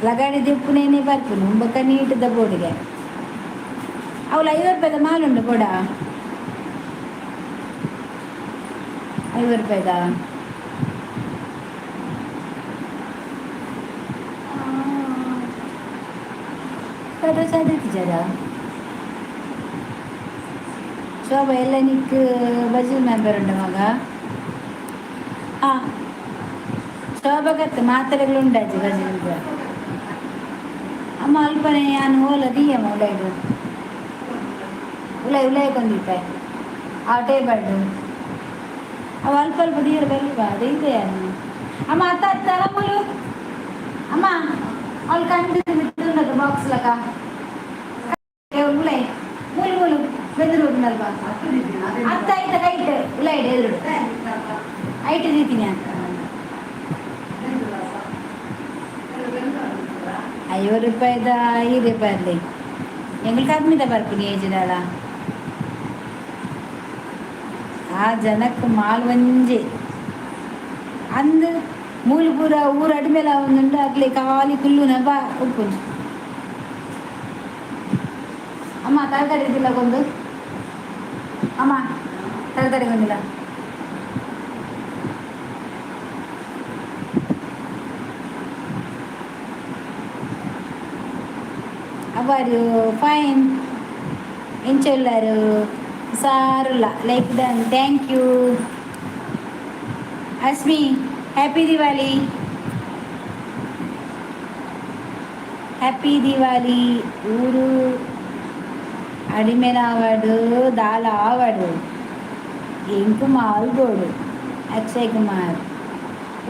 ಲಗಾಡಿ ದಿಪ್ಪುನೇನೆ ಬರ್ಪುನು ಬೊಕ್ಕ ನೀಟದ ಬೋಡಿಗೆ. ಅವಳು 50 ರೂಪಾಯಿದ ಮಾಲುಂಡು ಬೋಡ, 50 ರೂಪಾಯಿದ. ಜರ ಶೋಭಾ ಎಲ್ಲ ನಿಕ್ ಬಜೂರ್ ಮೆಂಬರ್ ಉಂಡು ಮಗ. ಹಾಂ, ಶೋಭಾಗತ್ತೆ ಮಾತ್ರೆಗಳು ಉಂಡಾಜಿ ಬಜೂರ್ಗ. ಅಮ್ಮ ಅಲ್ಪನೆ ಯಾನು ಓಲ ದೀಯಮ್ಮ. ಉಲೈಡು ಉಲೈ ಉಲೈ ಕೊಂದಿಪ್ಪೆ ಆ ಟೇಬಲ್. ಅವ ಅಲ್ಪ ಅಲ್ಪ ದೀರ ಬಲ್ವಾ ಇದೆ ಯಾನು. ಅಮ್ಮ ಅತ್ತ ಅತ್ತ ಅಮ್ಮಲು ಅಮ್ಮ ಅವಳು ಕಂಡು ಬಾಕ್ಸ್ ಲಕ ಉಲೈ ಮೂಲು ಮೂಲು ಬೆದರು ಅಲ್ವಾ. ಅತ್ತ ಐತ ಕೈಟ್ ಉಲೈಡ್ ಎದುರು ಐಟ್ ದೀತೀನಿ. 50 ರೂಪಾಯಿದ ಈರೆ ಬರ್ಲಿ. ಎಂಗಳು ಕಮ್ಮಿದ ಬರ್ಪುನಿ ಏಜಿದಾಳ. ಆ ಜನಕ್ಕೆ ಮಾಲ್ ಒಂಜೆ ಅಂದ್ ಮೂಲು ಪೂರ ಊರು ಅಡಿಮೇಲೆ ಒಂದುಂಡು ಅಕ್ಲೆ ಖಾಲಿ ಕುಲ್ಲುನ ಬಾ ಉಪ್ಪುಂಡು. ಅಮ್ಮ ತರಕಾರಿ ಇದ್ದಿಲ್ಲ ಕೊಂದು, ಅಮ್ಮ ತರಕಾರಿ ಕೊಂದಿಲ್ಲ. ಅವರು fine ಎಂಚೊಲ್ಲರು ಸಾರುಲ್ಲ. Like done, thank you. Asmi, happy Diwali, happy Diwali. ಊರು ಅಡಿಮೆನಾವಡು ದಾಲ ಆವಡು ಎಂಕು ಮಾಲ್ಗೋಡು. ಅಕ್ಷಯ್ ಕುಮಾರ್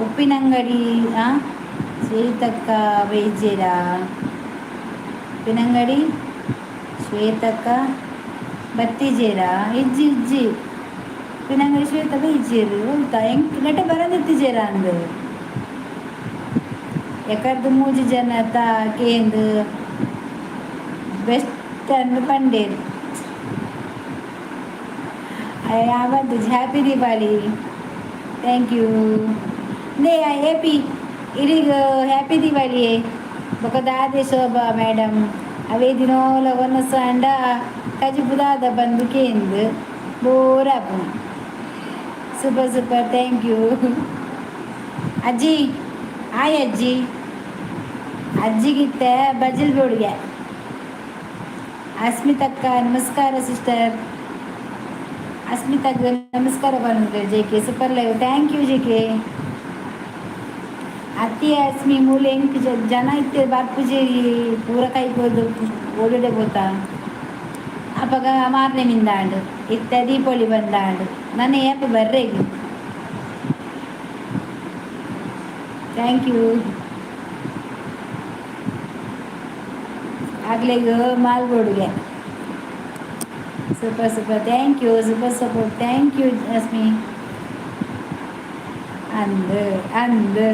ಉಪ್ಪಿನಂಗಡಿ ಶ್ವೇತಕ್ಕ ಬೈಜೇರ. ಉಪ್ಪಿನಂಗಡಿ ಶ್ವೇತಕ್ಕ ಬತ್ತಿಜೇರ ಇಜ್ಜಿ ಇಜ್ಜಿ ಉಪ್ಪಿನಂಗಡಿ ಶ್ವೇತ ಬೈಜೇರು ಉಲ್ತ ಎಂಕ್ ಗಟ್ಟೆ ಬರಂದಿತ್ತಿಜೇರ ಅಂದು ಎಕರ್ದು ಮೂಜಿ ಜನ ತಾ ಕೇಂದು ಬೆಸ್ಟ್ ಅನ್ನು ಪಂಡೇರು. ಯಾವತ್ತು ಹ್ಯಾಪಿ ದೀಪಾವಳಿ, thank you. ನೇ ಹ್ಯಾಪಿ ಇಡೀಗ ಹ್ಯಾಪಿ ದಿವಾಲಿ. ಬೊಕ ದಾದೆ ಶೋಭಾ ಮೇಡಮ್ ಅವೇ ದಿನೋಲ ಒನಸಾಂಡ ಕಜಿಪುದಾದ ಬಂದು ಕೇಂದು ಬೋರ್ ಆಪುಂಡು. Super super, thank you. ಅಜ್ಜಿ ಆಯ್ ಅಜ್ಜಿ ಅಜ್ಜಿಗಿತ್ತ ಬಜಿಲ್ ಬೋಡಿಗೆ. ಅಸ್ಮಿತಕ್ಕ ನಮಸ್ಕಾರ ಸಿಸ್ಟರ್. ಅಸ್ಮಿತಕ್ಕ ನಮಸ್ಕಾರ ಬಂದ್ರೆ. J K super live, thank you J K. ಅತ್ತಿ ಅಸ್ಮಿ ಮೂಲೆ ಎಂಕ್ ಜನ ಇತ್ತೆ ಬರ್ಪುಜೇರಿ ಪೂರ ಕೈಗೋದು ಓಡೋಡೆ ಬೋತಾ. ಅಪಗ ಮಾರನೇ ಮಿಂದಾಂಡು ಇತ್ತ ದೀಪಾವಳಿ ಬಂದಾಂಡು ನನ್ನ ಏಪ ಬರ್ರೇಗಿ. Thank you. ಆಗ್ಲೆಗ್ ಮಾಲ್ಗೋಡುಗೆ super super, thank you. Super support, thank you Asmi. ಅಂದು ಅಂದು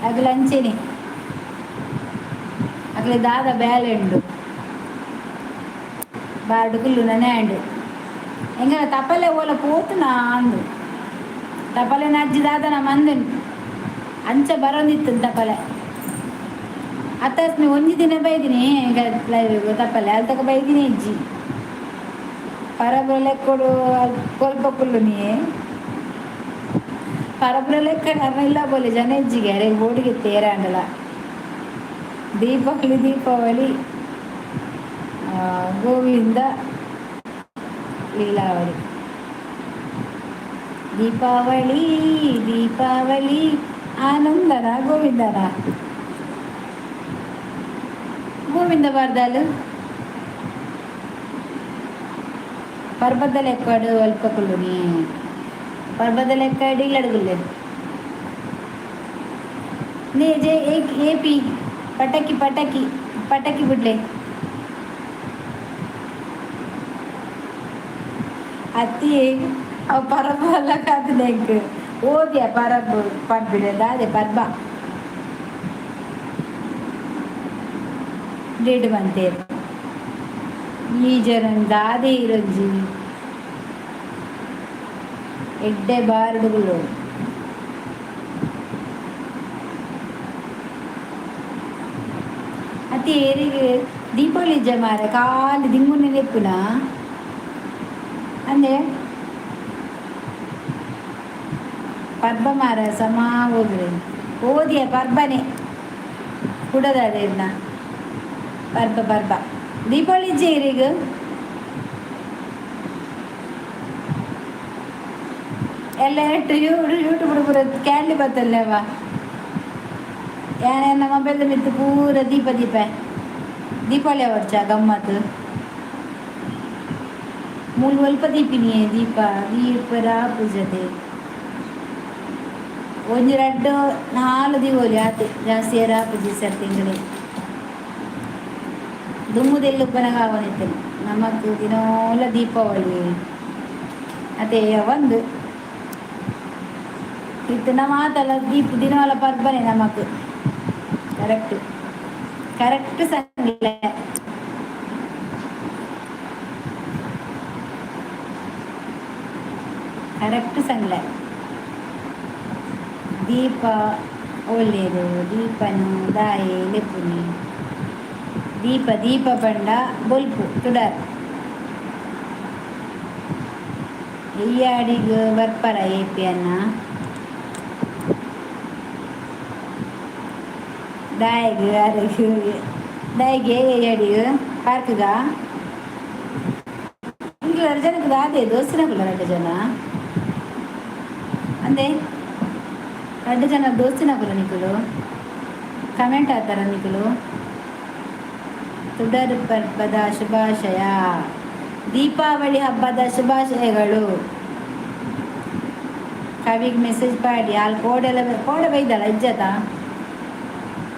ಅಗಲ ಅಂಚೆನೆ ಅಗಲೆ ದಾದ ಬೇಲೆ ಉಂಡು ಬಾರ್ಡು ಕುಲ್ಲು ನನೆ ಆಂಡು ಎಂಗನ ತಪಲೆ ಓಲ ಪೋತುನ ಅಂದು ತಪಲೆ ನಜ್ಜಿ ದಾದನ ಮಂದುಂಡು ಅಂಚ ಬರೋಂದಿತ್ತು ತಪಲೆ. ಅತ್ತಸ್ಮಿ ಒಂಜಿ ದಿನ ಬೈದಿನಿ ಲೈವ್ ತಪ್ಪಲೆ ಅಲ್ತಕ ಬೈದಿನಿ ಇಜ್ಜಿ ಪರಬ್ರ ಲೆಕ್ಕೊಡು ಕೊಲ್ಪ ಕುಲ್ಲು ನೀ ಪರಬ್ರ ಲೆಕ್ಕ ಇಲ್ಲ ಬೋಲೆ ಜನ ಇಜ್ಜಿಗೆ ಅರೆ ಬೋಡಿಗೆ ತೇರಾಂಡಲ. ದೀಪಾವಳಿ ದೀಪಾವಳಿ ಗೋವಿಂದ ಲೀಲಾವಳಿ ದೀಪಾವಳಿ ದೀಪಾವಳಿ ಆನಂದನ ಗೋವಿಂದನ ಗೋವಿಂದ ಬಾರ್ದಾಲು ಪರ್ಬದ ಲೆಕ್ಕಡು ಅಲ್ಪ ಕುಲ್ಲುನಿ ಪರ್ಬದ ಲೆಕ್ಕಡು ಇಲ್ಲಡುಗುಲ್ಲೆ ನೇ ಜೆ ಏಕ್ ಎ ಪಿ ಪಟಾಕಿ ಪಟಾಕಿ ಪಟಾಕಿ ಬಿಡ್ಲೆ. ಅತ್ತಿ ಅವು ಪರಬ ಎಲ್ಲ ಕಾತುನೆಂಕ್ ಓದ್ಯ ಪರಬ್ ಪರ್ಬಿಡೆ ದಾದೆ ಪರ್ಬ ಡೇಟ್ ಬಂತೇರು ಈ ಜನ ದಾದೆ ಇರೊಂಜಿ ಎಡ್ಡೆ ಬಾರ್ಡುಗಳು. ಅತಿ ಏರಿಗೆ ದೀಪಾವಳಿ ಇಜ್ಜ ಮಾರೆ ಖಾಲಿ ದಿಂಗುನೆ ನೆಪ್ಪುನ ಅಂದೆ ಪರ್ಬ ಮಾರ ಸಮ ಹೋದ್ರೆ ಓದಿಯ ಪರ್ಬನೆ ಕುಡದ ಇದನ್ನ ಪರ್ಬ ಪರ್ಬ ದೀಪಾವಳಿ ಇಜ್ಜೆ ಇರಿಗ ಎಲ್ಲ ಯೂಟ್ಯೂಬ್ ಪೂರ ಕ್ಯಾಂಡಿ ಬತ್ತಲ್ಲವ ಯಾನ ಮೊಬೈಲ್ ಮಿತ್ತು ಪೂರ ದೀಪ ದೀಪ ದೀಪಾವಳಿ ಅವರ್ಚ ಗಮ್ಮತ್ತು ಮೂಲು ಅಲ್ಪ ದೀಪಿನಿ ದೀಪ ದೀಪ ಪೂಜತೆ ಒಂಜಿ ರಡ್ಡು ನಾಲ್ ದೀವೊಲಿ ಆತೆ ಜಾಸ್ತಿ ಏರಾಪುಜಿ ಸರ್ ತಿಂಗಳು ದುಮ್ಮುದೆಲ್ಲು ಉಪ್ಪನಗ ನಮಕ್ ದಿನೋಲ ದೀಪಾವಳಿ ಅದೇ ಒಂದು ಇತ್ತು ಮಾತಲ್ಲ ದೀಪ ದಿನೋಲ ಪರ್ಬನೆ ನಮಕ್ ಕರೆಕ್ಟ್ ಕರೆಕ್ಟ್ ಸಂಗ್ಲೆ. करेक्ट सांगलाय. दीप ओलेರು ದೀಪನು ದಾಯೆ ಲೆಪ್ಪುನಿ. ದೀಪ ದೀಪ ಪಂಡ ಬೊಲ್ಪು ತುಡರ್. ಎಯ್ಯಾಡಿಗ್ ಬರ್ಪರ ಏಪಿ ಅನ್ನ ದಾಯೆಗ್ ಅರೆಗ್ ದಾಯೆಗೆ ಎಯ್ಯಾಡಿಗ್ ಪಾರ್ಕ್ಗ ಇಂಗ್ಲ ಜನಕ್ಕೆ ದಾದೆ ದೋಸ್ತಿನಕುಲು ರಡ್ಡ್ ಜನ ಅಂದೆ ರಡ್ಡ್ ಜನ ದೋಸ್ತಿನಕುಲು ನಿಕುಲು ಕಮೆಂಟ್ ಆತಾರ ನಿಕುಲು. ತುಡರ್ ಪರ್ಬದ ಶುಭಾಶಯ, ದೀಪಾವಳಿ ಹಬ್ಬದ ಶುಭಾಶಯಗಳು. ಕವಿಗೆ ಮೆಸೇಜ್ ಪಾಡಿ ಅಲ್ಲಿ ಕೋಡೆಲ್ಲ ಕೋಡೆ ಬೈದಲ್ಲ ಇಜ್ಜತ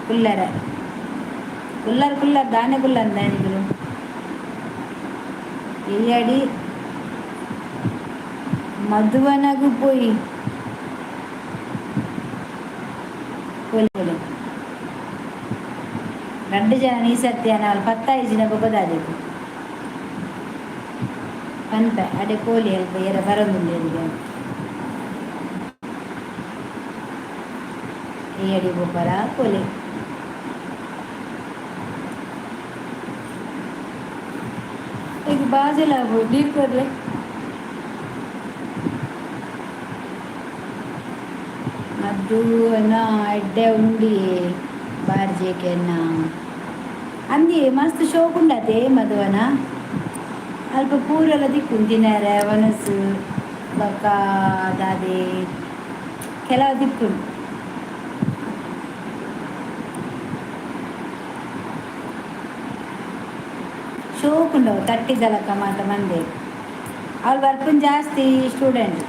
ಕುಲ್ಲರ ಕುಲ್ಲರ್ ಕುಲ್ಲರ್ ದಾನೆ ಕುಲ್ಲಂದ ನಿಕುಲು. ಎಯ್ಯಾಡಿ ಮಧುವನಗು ಪೋಯಿ ಪೋಲಿ ರಡ್ಡ್ ಜನ ಈ ಸತ್ಯ ನಾಲ್ ಪತ್ತಾಯಿ ಜಿನ ಬೊಕದಾದೆಕು ಪನ್ಪೆ ಅಡೆ ಪೋಲಿ ಅಲ್ಪ ಏರ ಬರೊಂದುಲ್ಲೆರ್. ಎಯ್ಯಾಡಿ ಪೋಪರ ಪೋಲಿ. ಈಗ ಬಾಜೆಲ ನೀರು ಕೊರ್ಲೆ. ಮದ್ದು ಅನ್ನ ಎಡ್ಡೆ ಉಂಡಿ ಬಾರ್ಜೇಕೆನ್ನ ಅಂದಿ ಮಸ್ತ್ ಶೋಕ್ ಉಂಡತೆ ಮಧುವನ. ಅಲ್ಪ ಪೂರೆಲ್ಲ ದಿಕ್ಕುಂಡು ತಿನರೆ ವನಸು ಬೊಕ್ಕ ದಾದೆ ಕೆಲವು ದಿಕ್ಕುಂಡು. ಶೋಕುಂಡವು ತಟ್ಟಿದಲಕ ಮಾತ ಮಂದೆ ಅವ್ರು ಬರ್ಪುನ್ ಜಾಸ್ತಿ ಸ್ಟೂಡೆಂಟ್.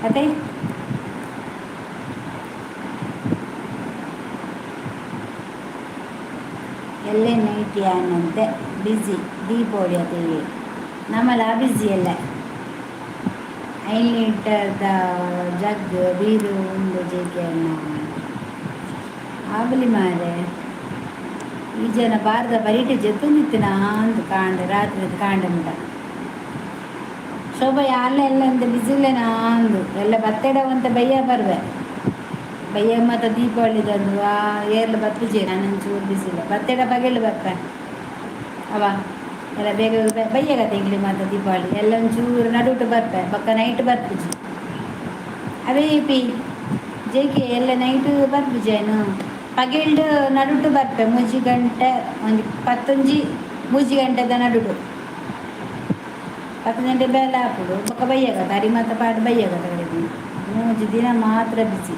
ಅದೇ ಎಲ್ಲೆ ನೈಟ್ ಯಾನಂತೆ ಬಿಸಿ ದೀಪಾವಳಿ ಅದೇ ನಮ್ಮಲ ಬಿಸಿ ಎಲ್ಲ ಐನ್ ಲೀಟರ್ದ ಜಗ್ ಬೀರು ಉಂಡು ಜೇಕೆ ಅಣ್ಣ ಆಬಲಿ ಮಾರೆ. ಈ ಜನ ಬಾರದ ಬರೀಟೆ ಜೆತ್ತೊಂದಿತ್ತಿನ ಅಂದು ಕಾಂಡೆ ರಾತ್ರಿ ಕಾಂಡೆ ಮುಟ ಶೋಭಾ ಅಲ್ಲ ಎಲ್ಲ ಅಂದ ಬಿಸಿಲೇನಾ ಅಂದು ಎಲ್ಲ ಬತ್ತೆಡವಂತ ಬಯ್ಯ ಬರ್ವೆ ಬಯ್ಯ ಮತ್ತು ದೀಪಾವಳಿದಂದು ಆ ಏರ್ಲ ಬತ್ತುಜೆ ನಾನೊಂಚೂರು ಬಿಸಿಲ ಬತ್ತೆಡ ಬಗೆಲು ಬರ್ಪೆ ಅವ ಎಲ್ಲ ಬೇಗ ಬಯ್ಯಗತ್ತೆ ಇಂಗ್ಲಿ ಮಾತ ದೀಪಾವಳಿ ಎಲ್ಲ ಒಂಚೂರು ನಡುಟು ಬರ್ಪೆ ಬೊಕ್ಕ ನೈಟ್ ಬರ್ಪುಜಿ ಅವೇ ಪಿ ಜೇಕೆ ಎಲ್ಲ ನೈಟ್ ಬರ್ಪುಜೇನು ಪಗೆಲ್ಡ್ ನಡುಟು ಬರ್ಪೆ ಮೂಜಿ ಗಂಟೆ ಒಂಜಿ ಪತ್ತೊಂಜಿ ಮೂಜಿ ಗಂಟೆದ ನಡುಟು 10 ಗಂಟೆ ಬೇಲೆ ಆಪುಡು ಬೊಕ್ಕ ಬಯ್ಯಗತ್ತ ಅರಿ ಮಾತ ಪಾಡ್ ಬಯ್ಯಗತ್ತ ಕಡೆಗೆ ಮೂಜಿ ದಿನ ಮಾತ್ರ ಬಿಸಿ.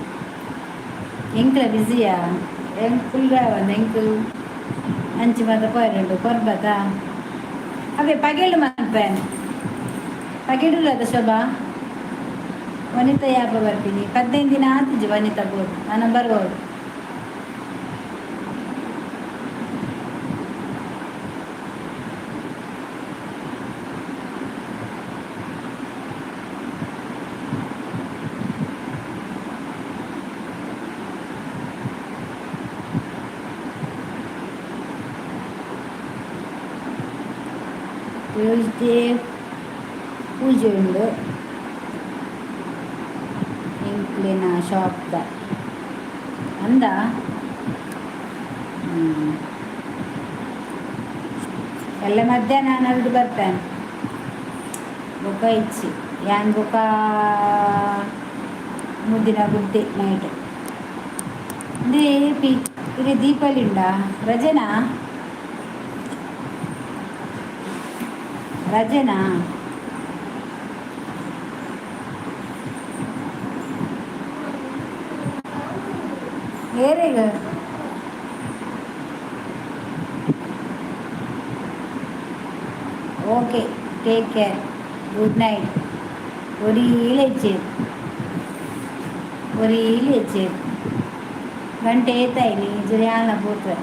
ಎಂಕ್ಲ ಬಿಸಿಯಾ ಎಂಕ್ ಫುಲ್ ರಾವಂದ್ ಎಂಕ್ ಅಂಚಿ ಮಾತ ಪೋಯರುಂಡು ಕೊರ್ಬತ ಅವೇ ಪಗೆಲ್ಡ್ ಮನ್ಪೆ ಪಗೆಡುಲ್ಲದ ಶೋಭಾ. ವನಿತಾ ಯಾಪ ಬರ್ತೀನಿ 15 ದಿನ ಆತಿಜಿ ವನಿತಾ ಬೋಡು ನಾನು ಬರ್ಬೋದು. ಟ್ಯೂಸ್ಡೇ ಪೂಜೆ ಉಂಡು ಎಂಕ್ಲೆನ ಶಾಪ್ದ ಅಂದ ಎಲ್ಲ ಮಧ್ಯಾಹ್ನ ನಡುಟು ಬರ್ಪೇನೆ ಬೊಕ್ಕ ಇಚ್ಚಿ ಯಾನ್ ಬೊಕ್ಕ ಮುದ್ದಿನ ಗುಡ್ಡೆ ನೈಟ್ ಅಂದೇ ಪಿ ಇದು Deepavali ಉಂಡಾ ರಜೆನಾ ರಜೆನಾ? ಏರೆಗ್ okay take care good night. ಒರಿ ಒರಿ ಇಲೆಚ್ಚಿ ಗಂಟೆ ಏತಾಯಿನಿ ಜರಿಯಾನ ಪೋತ್ರೆ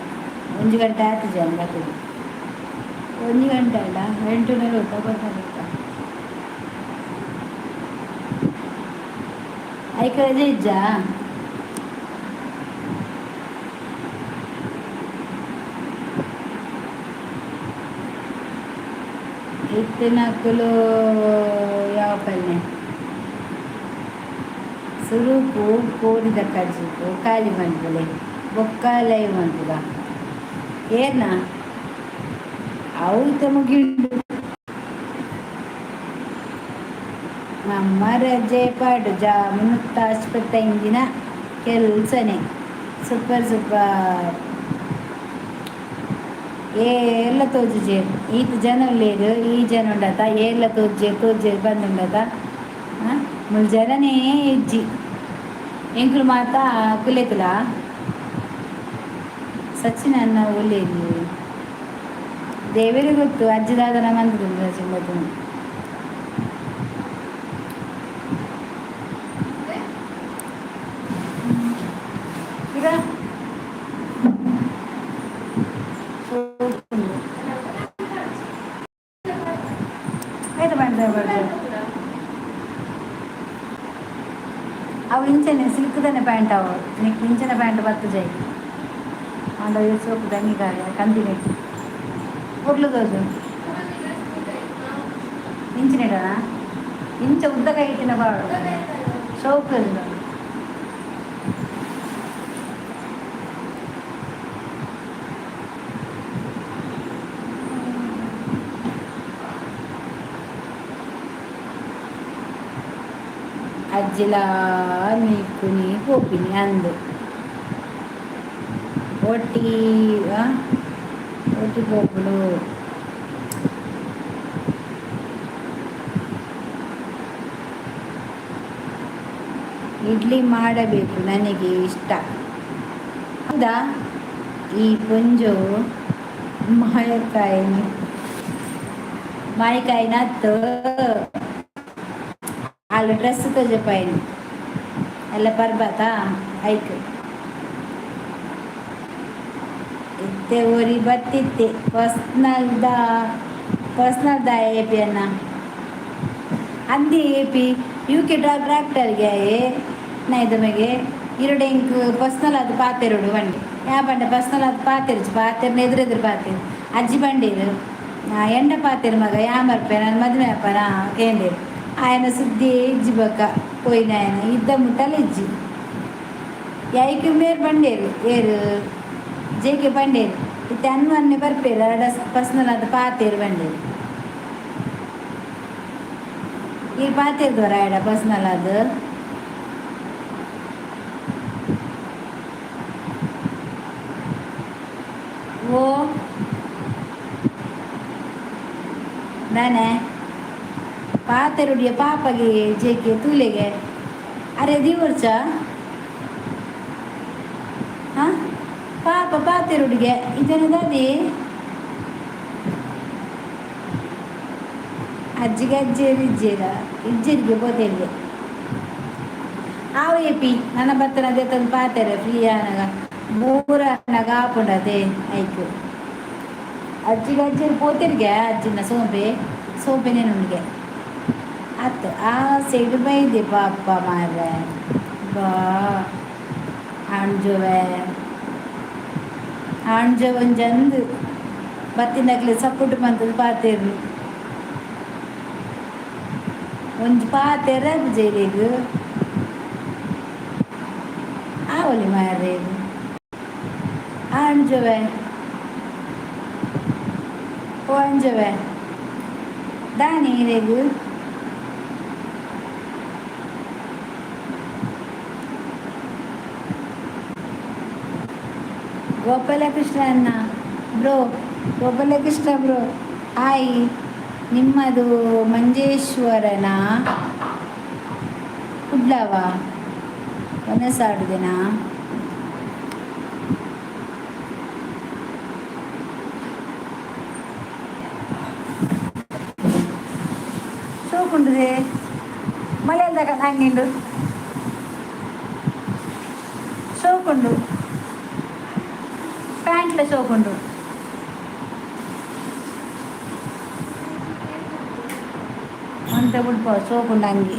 ಒಂಜಿ ಗಂಟೆ ಆತು ಜನ ಬರ್ತದೆ ಒಂಜಿ ಗಂಟೆ ಅಲ್ಲ 8:40 ಗೊತ್ತಾಗುತ್ತ ಐಕ್ ರಜೆ ಇಜ್ಜಾ? ಇತ್ತಿನಕುಲು ಯಾವ ಪಲ್ಲೆ ಸುರುಕು ಕೋರಿದ ಕಜಿಪು ಖಾಲಿ ಮನ್ಪುಲೆ, ಬೊಕ್ಕ ಲೈವ್ ಮನ್ಪುಗ. ಏರ್ನ ಅವು ಇತ್ತೆ ಮುಗಿಂಡು. ನಮ್ಮ ರಜೆ ಪಾಡುಜ, ಮುನ್ನೂತ್ತ 55 ದಿನ ಕೆಲಸನೇ. Super super. ಏರ್ಲ ತೋಜುಜೆರ್, ಈತ್ ಜನ ಉಲ್ಲೇರ್. ಈ ಜನ ಉಂಡತ? ಏರ್ಲ ತೋಜುಜೆರ್, ತೋಜುಜೆರ್ ಬಂದುಂಡತ? ಮುಲ್ ಜನನೇ ಇಜ್ಜಿ. ಎಂಕುಲು ಮಾತ ಕುಲೆಕುಲ. ಸಚಿನ್ ಅಣ್ಣ ಒಲ್ಲೆರ್? ದೇವೆರೆ ಗೊತ್ತು. ಅಜ್ಜಿ ದಾದನ ಮಂತುದುಂಡು ಸಚಿನ್ ಗೊತ್ತು. ಈಗ ಸೋಪುಂಡು. ಆಯ್ತು, ಬಂದ ಬರ್ದು. ಅವು ಇಂಚನೆ ಸಿಲ್ಕ್ದನೆ ಪ್ಯಾಂಟ್ ಅವು. ನಿಕ್ ಇಂಚನೆ ಪ್ಯಾಂಟ್ ಬತ್ತು ಜೈ. ಆಂಡ ಸೋಕು ದಂಗಿ ಕಂದಿನಿ ಪೊರ್ಲು ತೋಜು. ಇಂಚಿನ ಇಂಚ ಉದ್ದ ಕೈ ಇತ್ತಿನ ಬಾಡು ಸೋಕು. ಅಜ್ಜಿಲ ಮೀಕುನಿ ಪೋಪಿನಿ ಅಂದು ಒಟ್ಟಿ ಒಟ್ಟಿ ಪೋಪುಂಡು. ಇಡ್ಲಿ ಮಾಡಬೇಕು, ನನಗೆ ಇಷ್ಟ. ಹೌದಾ? ಈ ಪೊಂಜೋ ಮಾಯಕಾಯಿ ಮಾಯಕಾಯಿ ನತ್ತು. ಅಲ್ಲಿ ಡ್ರೆಸ್ ತೋಜಪಾಯಿನಿ ಎಲ್ಲ ಪರ್ಬತ ಐಕ್. ಇತ್ತೆ ಒರಿ ಬತ್ತಿತ್ತೆ ಪರ್ಸ್ನಲ್ದ ಪರ್ಸ್ನಲ್ ದ ಎ ಪಿ ಅನ್ನ ಅಂದಿ. ಎ ಪಿ ಯು ಕೆ ಟ್ರಾಕ್ಟರ್ಗೆ ನೈದಮೆಗೆ ಇರುಡೆ ಇಂಕ್ ಪರ್ಸ್ನಲ್ ಅದು ಪಾತೆರುಡು ಬಂಡಿ. ಯಾ ಪಂಡ ಪರ್ಸ್ನಲ್ ಅದು ಪಾತೆರ್ಜಿ, ಪಾತೆರ್ನ ಎದುರು ಎದುರು ಪಾತೆರು. ಅಜ್ಜಿ ಬಂಡೀರು ಎಂಡ ಪಾತೆರು ಮಗ, ಯಾ ಬರ್ಪೆ, ನಾನು ಮದುವೆ ಅಪ್ಪನ ಕೇಂದೇರು. ఆయన ಸುದ್ದಿ ಇಜ್ಜಿ. ಬೊಕ್ಕ ಪೋಯಿನ ఆయన ಇದ್ದ ಮುಟ್ಟಲ ಇಜ್ಜಿ. ಯಾಯ್ಕ್ ಮೇರ್ ಬಂಡೇರು, ಏರು ಜೆ ಕೆ ಬಂಡೇರು. ಇತ್ತೆ ಅನ್ವನ್ನೆ ಬರ್ಪೇರು, ಅಡ ಪರ್ಸ್ನಲ್ ಅದು ಪಾತೇರು ಬಂಡೇರು. ಈ ಪಾತೆರ್ದವರ ಆಯಡ ಪರ್ಸ್ನಲ್ ಅದು. ಓ ದಾನೆ ಪಾತೆರುಡಿಯ ಪಾಪಗೆ ಜೆಕೆ ತೂಲೆಗೆ. ಅರೆ ದಿವರ್ಚ ಹಾಂ ಪಾಪ ಪಾತೆರುಡಿಗೆ ಇದನ್ನು ದಾದಿ. ಅಜ್ಜಿಗೆ ಅಜ್ಜಿಯರು ಇಜ್ಜೇರ ಇಜ್ಜರಿಗೆ ಬೋತೆಲ್ಗೆ ಆವು. ಏಪಿ ನನ್ನ ಬತ್ತನ ಅದೇ ತಂದು ಪಾತೆರೆ ಫ್ರೀ ಆನಗ ಮೂರ ಅನಗ ಆಪುಂಡತೆ ಐಕ್. ಅಜ್ಜಿಗೆ ಅಜ್ಜಿಯರು ಪೋತೆರ್ಗೆ ಅಜ್ಜಿನ ಸೋಂಪೆ ಸೋಂಪೆನೇ ನುಣ್ಗೆ ಅತ್. ಆ ಸೈಡ್ ಬೈದೆ ಪಾಪ ಮಾರ್ರೆ. ಬಾ ಆಣ್ಜುವೆ ಆಣ್ಜ ಒಂಜಂದು ಬತ್ತಿನಕ್ಲೆ ಸಪೋರ್ಟ್ ಮಂತದ ಪಾತೆರ್ನು. ಒಂಜಿ ಪಾತೆರ ಜೈಲಿಗ್ ಆವೊಲಿ ಮಾರ್ರೆ. ಆಣ್ಜುವೆ ಓ ಅಂಜುವೆ ದಾನಿ ಇರೆಗ್. ಗೋಪಾಲಕೃಷ್ಣ ಅಣ್ಣ ಬ್ರೋ, ಗೋಪಾಲಕೃಷ್ಣ ಬ್ರೋ, ಹಾಯ್. ನಿಮ್ಮದು ಮಂಜೇಶ್ವರನ ಕುಡ್ಲವ ವನಸಾಡುದೆನಾ? ಶೋಕುಂಡುದೆ ಮಳೆಯಲ್ದಾಗ ನಂಗಿಂಡು ಶೋಕುಂಡು. ಪ್ಯಾಂಟ್ಲ ಶೋಕುಂಡು. ಅಂತ ಬಿಡ್ಪ ಸೋಕುಂಡು ಅಂಗಿ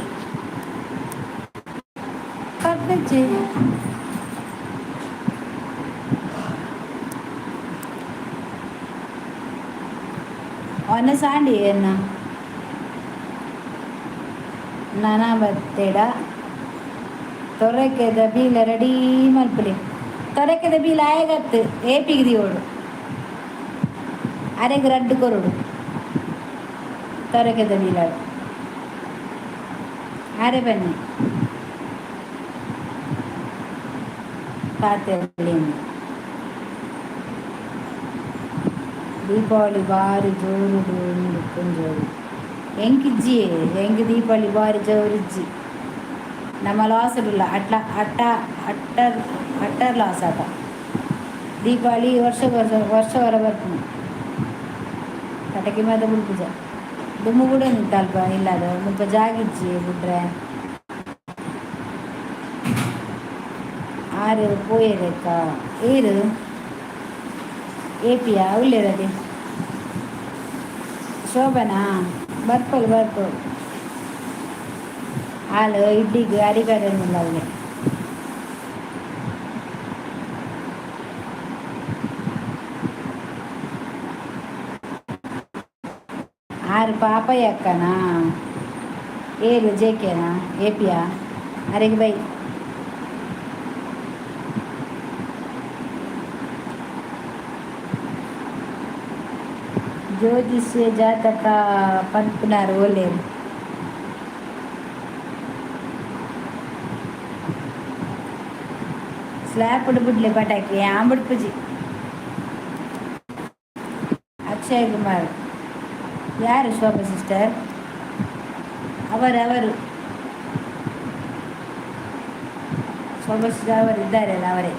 ಪರ್ಪೆಚ್ಚಿ. ವನಸಾಂಡಿ ಎನ್ನ ನನ ಬತ್ತೆಡ ತೊರಕೆದ ಬೀಲ ರೆಡಿ ಮಲ್ಪುಲೆ. ತೊರಕೆದ ಬೀಲ ಆಯಗತ್ತು ಏಪಿಗೆ ದಿಯೋಡು ಅರೆಗ್ ರಡ್ಡು ಕೊರಡು ತೊರಕೆದ ಬೀಲ ಅರೆ ಬನ್ನಿ ಪಾತೆರ್ಲಿ. ದೀಪಾವಳಿ ಬಾರಿ ಜೋರುಡು ಉಂಡು ಪೊಂಜೋವು. ಎಂಕಿಜ್ಜಿ, ಎಂಕ್ ದೀಪಾವಳಿ ಬಾರಿ ಜೋರಿಜ್ಜಿ. ನಮ್ಮ ಲಾಸುಡುಲ್ಲ ಅಟ್ಲ ಅಟ್ಟ ಅಟ್ಟರ್ ಅಟ್ಟರ್ ಲಾಸ್ ಆಟ. ದೀಪಾವಳಿ ವರ್ಷ ವರ್ಷ ವರ್ಷ ವರ ಬರ್ಪುನು. ಪಟಾಕಿ ಮಾತ ಬುಡ್ಪುಜ. ದುಂಬು ಬುಡೊಂದಿತ್ತ ಅಲ್ಪ ಇಲ್ಲದ ಮುಲ್ಪ ಜಾಗಿಜ್ಜಿ ಬುಡ್ರೆ. ಆರು ಪೋಯೆರೆಕ್ಕ ಏರು ಏಪಿಯಾ ಉಲ್ಲೇರದೆ ಶೋಭನಾ ಬರ್ಪಲ್ ಬರ್ಪಲ್. ಹಾಲು ಇಡ್ಲಿಗೆ ಅರಿಕಡೆಲ್ಲ ಅವಳೆ. ಆರು ಪಾಪಯ್ಯ ಅಕ್ಕನಾ ಏರು ಜೇಕೆನಾ ಏಪಿಯಾ ಅರೆಗೆ ಬೈ. ಜ್ಯೋತಿಷ್ಯ ಜಾತಕ ಪನ್ಪುನಾರ್ ಓಲೇರ್? ಸ್ಲ್ಯಾಪ್ ಬುಡ್ಲೆ ಪಟಾಕಿ ಆಂಬುಡ್ಪುಜಿ. ಅಕ್ಷಯ್ ಕುಮಾರ್ ಯಾರು? ಶೋಭಾ ಸಿಸ್ಟರ್ ಅವರು ಅವರು ಶೋಭಾ ಸಿಸ್ಟರ್ ಅವರು ಇದ್ದಾರೆ ಅಲ್ಲ, ಅವರೇ.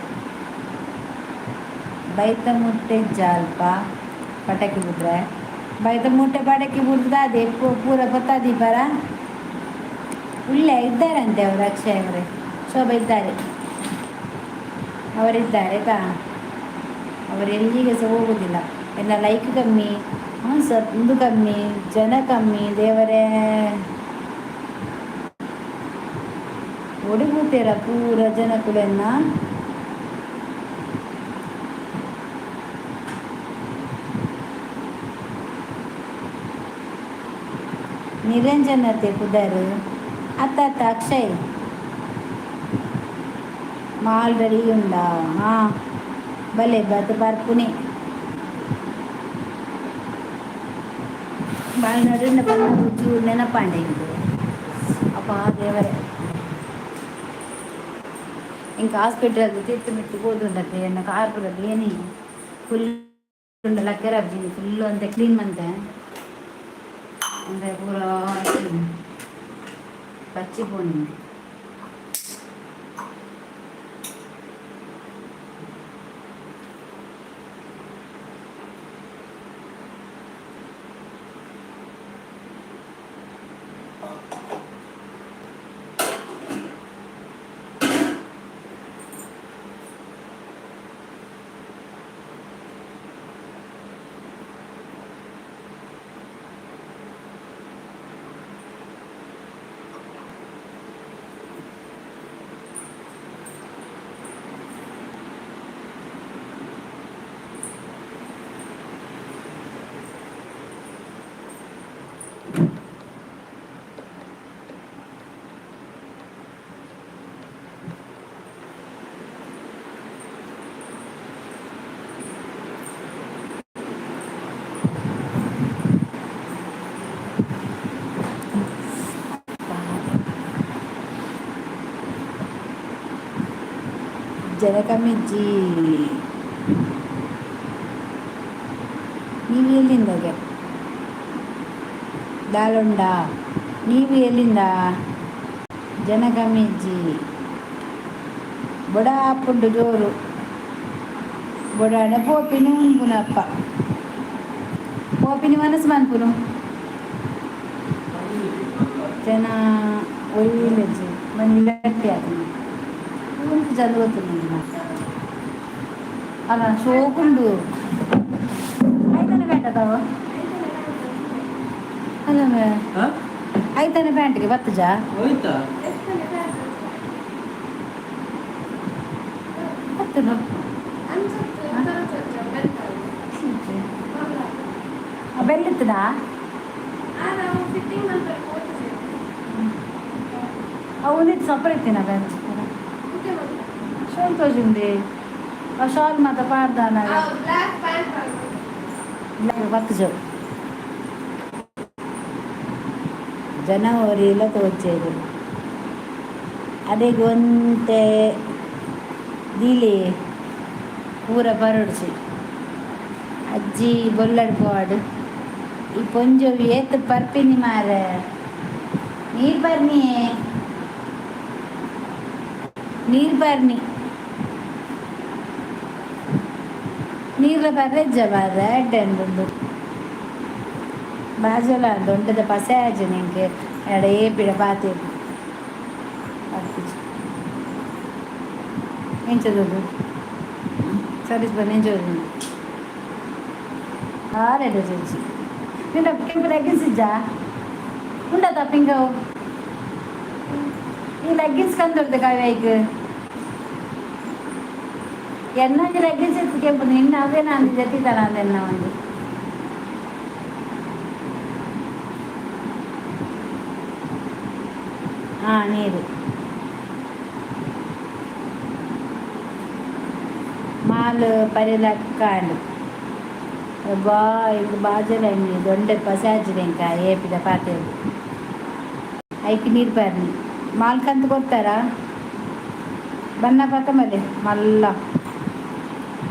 ಬೈತ ಮುಟ್ಟೆ ಜಾಲ್ಪ ಪಟಾಕಿ ಬಿಟ್ರೆ ಬೈತ ಮುಟ್ಟೆ ಪಟಾಕಿ ಬಿಡ್ತದೆ ಪೂರ ಪತ್ತಾದೀಪರ ಉಳ್ಳೆ ಇದ್ದಾರಂತೆ ಅವರು. ಅಕ್ಷಯ್ ಅವರೇ, ಶೋಭಾ ಇದ್ದಾರೆ, ಅವರಿದ್ದಾರೆ ಆಯ್ತಾ. ಅವರು ಎಲ್ಲಿಗೆ ಸಹ ಹೋಗುದಿಲ್ಲ. ಎಲ್ಲ ಲೈಕ್ ಕಮ್ಮಿ, ಹಾಂ ಸರ್, ಇದು ಕಮ್ಮಿ, ಜನ ಕಮ್ಮಿ. ದೇವರೇ, ಒಡಿಗೂತೇರ ಪೂರ ಜನಕುಲೆನ್ನ. ನಿರಂಜನತೆ ಪುದರ್ ಅತ್ತ ಅತ್ತ. ಅಕ್ಷಯ್ ಮಾಲ್ ರೆಡಿ ಉಂಡಾ? ಹಾಂ, ಬಲೆ ಬತ್ ಬರ್ಪುನಿ. ಬಾಳ್ ನಡುಂಡ ಪನ್ನ ಚೂರು ನೆನಪಾಂಡೆ ಇಂಕ್. ಅಪ್ಪ ದೇವರೇ, ಇಂಕ ಹಾಸ್ಪಿಟಲ್ ತಿತ್ತು ಮಿತ್ತು ಪೋದುಂಡತ್ತೆ. ಎನ್ನ ಕಾರ್ ಪೂರ ಬೇನೆ ಫುಲ್ ಉಂಡಲ ಕೆರಬ್ಜಿ ಫುಲ್ ಅಂತ ಕ್ಲೀನ್ ಮಂತೆ. ಅಂದರೆ ಪೂರ ಪಚ್ಚಿ ಪೋಂಡು. ಜನ ಕಮ್ಮಿಜ್ಜಿ. ನೀವು ಎಲ್ಲಿಂದಾಗೆ? ದಾಲುಂಡ. ನೀವು ಎಲ್ಲಿಂದ? ಜನ ಕಮ್ಮಿಜ್ಜಿ. ಬೊಡ ಆಪುಂಡು ಜೋರು. ಬೊಡಾಂಡ ಪೋಪಿನಿ ಉನ್ಪುನಪ್ಪ. ಪೋಪಿನಿ ಮನಸ್ಸು ಮನ್ಪುನು. ಜನ ಒಯ್ಯಿಲ್ಲಜ್ಜಿ ಮಂದಿ ಆತನ ಚದುರುతుంది. ಅಲ್ಲ, ಶೋಕುಂಡು. ಐತನ ಪ್ಯಾಂಟ್ ಅದಾವ ಅಲ್ಲ? ಐತನ ಪ್ಯಾಂಟ್ಗೆ ಬತ್ತಜಾ? ಬತ್ತದ. ಬೆಲ್ಲಿತ್ತದಾ? ಫಿಟ್ಟಿಂಗ್ ಮಲ್ಪರೆ ಪೋತುಜೆ. ಅವು ಒಂದಿತ್ತು ಸಪರ್ ಇತ್ತಿನ ಬೆಂಚ್. ಶೋಲ್ ತೋಜುಂದಿ ಆ ಶಾಲ್ ಮಾತ ಪಾಡ್ದಾನ. Black pant. ಪತ್ತು ಜೋ ಜನವರಿಲ ತೋಚೇರು ಅಡೆಗ್ ಒಂತೆ ದೀಲೆ ಪೂರ ಪರೊಡ್ಚಿ. ಅಜ್ಜಿ ಬೊಲ್ಲಡ್ ಪೋವಾಡು. ಈ ಪೊಂಜೊವು ಏತ್ ಪರ್ಪಿನಿ ಮಾರೆ, ನೀರು ಪರ್ನಿಯೇ, ನೀರು ಪರ್ನಿ. ನೀರ್ಲ ಪರ್ರೆಜ್ಜ ಮಾರ್ರೆ, ಎಡ್ಡೆ ಉಂಡು ಬಾಜೊಲ. ದೊಂಡದ ಪಸೆ ಆಜಿ ನಿಂಗೆ ಎಡ ಏಪಿಡ ಪಾತೆ ಪರ್ಪುಜಿ. ಎಂಚದುಂಡು ಸರ್ವಿಸ್ ಬನ್ನಿ. ಎಂಚದುಂಡು ಆರೆಡ್ಡೆ ಚೊಚ್ಚಿ. ನಿನ್ನ ಕೆಂಪು ಲೆಗ್ಗಿನ್ಸ್ ಇಜ್ಜಾ? ಉಂಡಾ ಪಿಂಗವು? ಈ ಲೆಗ್ಗಿನ್ಸ್ ಕಂದೊಡ್ದು ಕಾವ್ಯ. ಎನ್ನೊಂಜಿ ಲೆಗ್ಗಿನ್ಸ್ ಇತ್ತು ಕೆಂಪು, ನಿನ್ನ ಅವೇ ನಾನು ಜೊತೆ ಅಂದ ಎನ್ನ ಒಂಜಿ. ಹಾಂ, ನೀರು ಮಾಲ್ ಪರಿಲಕ್ಕಾಂಡು. ಬಾ ಇಂದು ಬಾಜಲ ದೊಂಡೆ ಪಸಾಜಿದೆ ಇಂಕ ಏಪಿದ ಪಾತೆ ಐಕ್ ನೀರು ಪರ್ನಿ. ಮಾಲ್ಕಂತ ಕೊಡ್ತಾರಾ? ಬನ್ನ ಪತ್ತಂಬಲ್ಲಿ ಮಲ್ಲ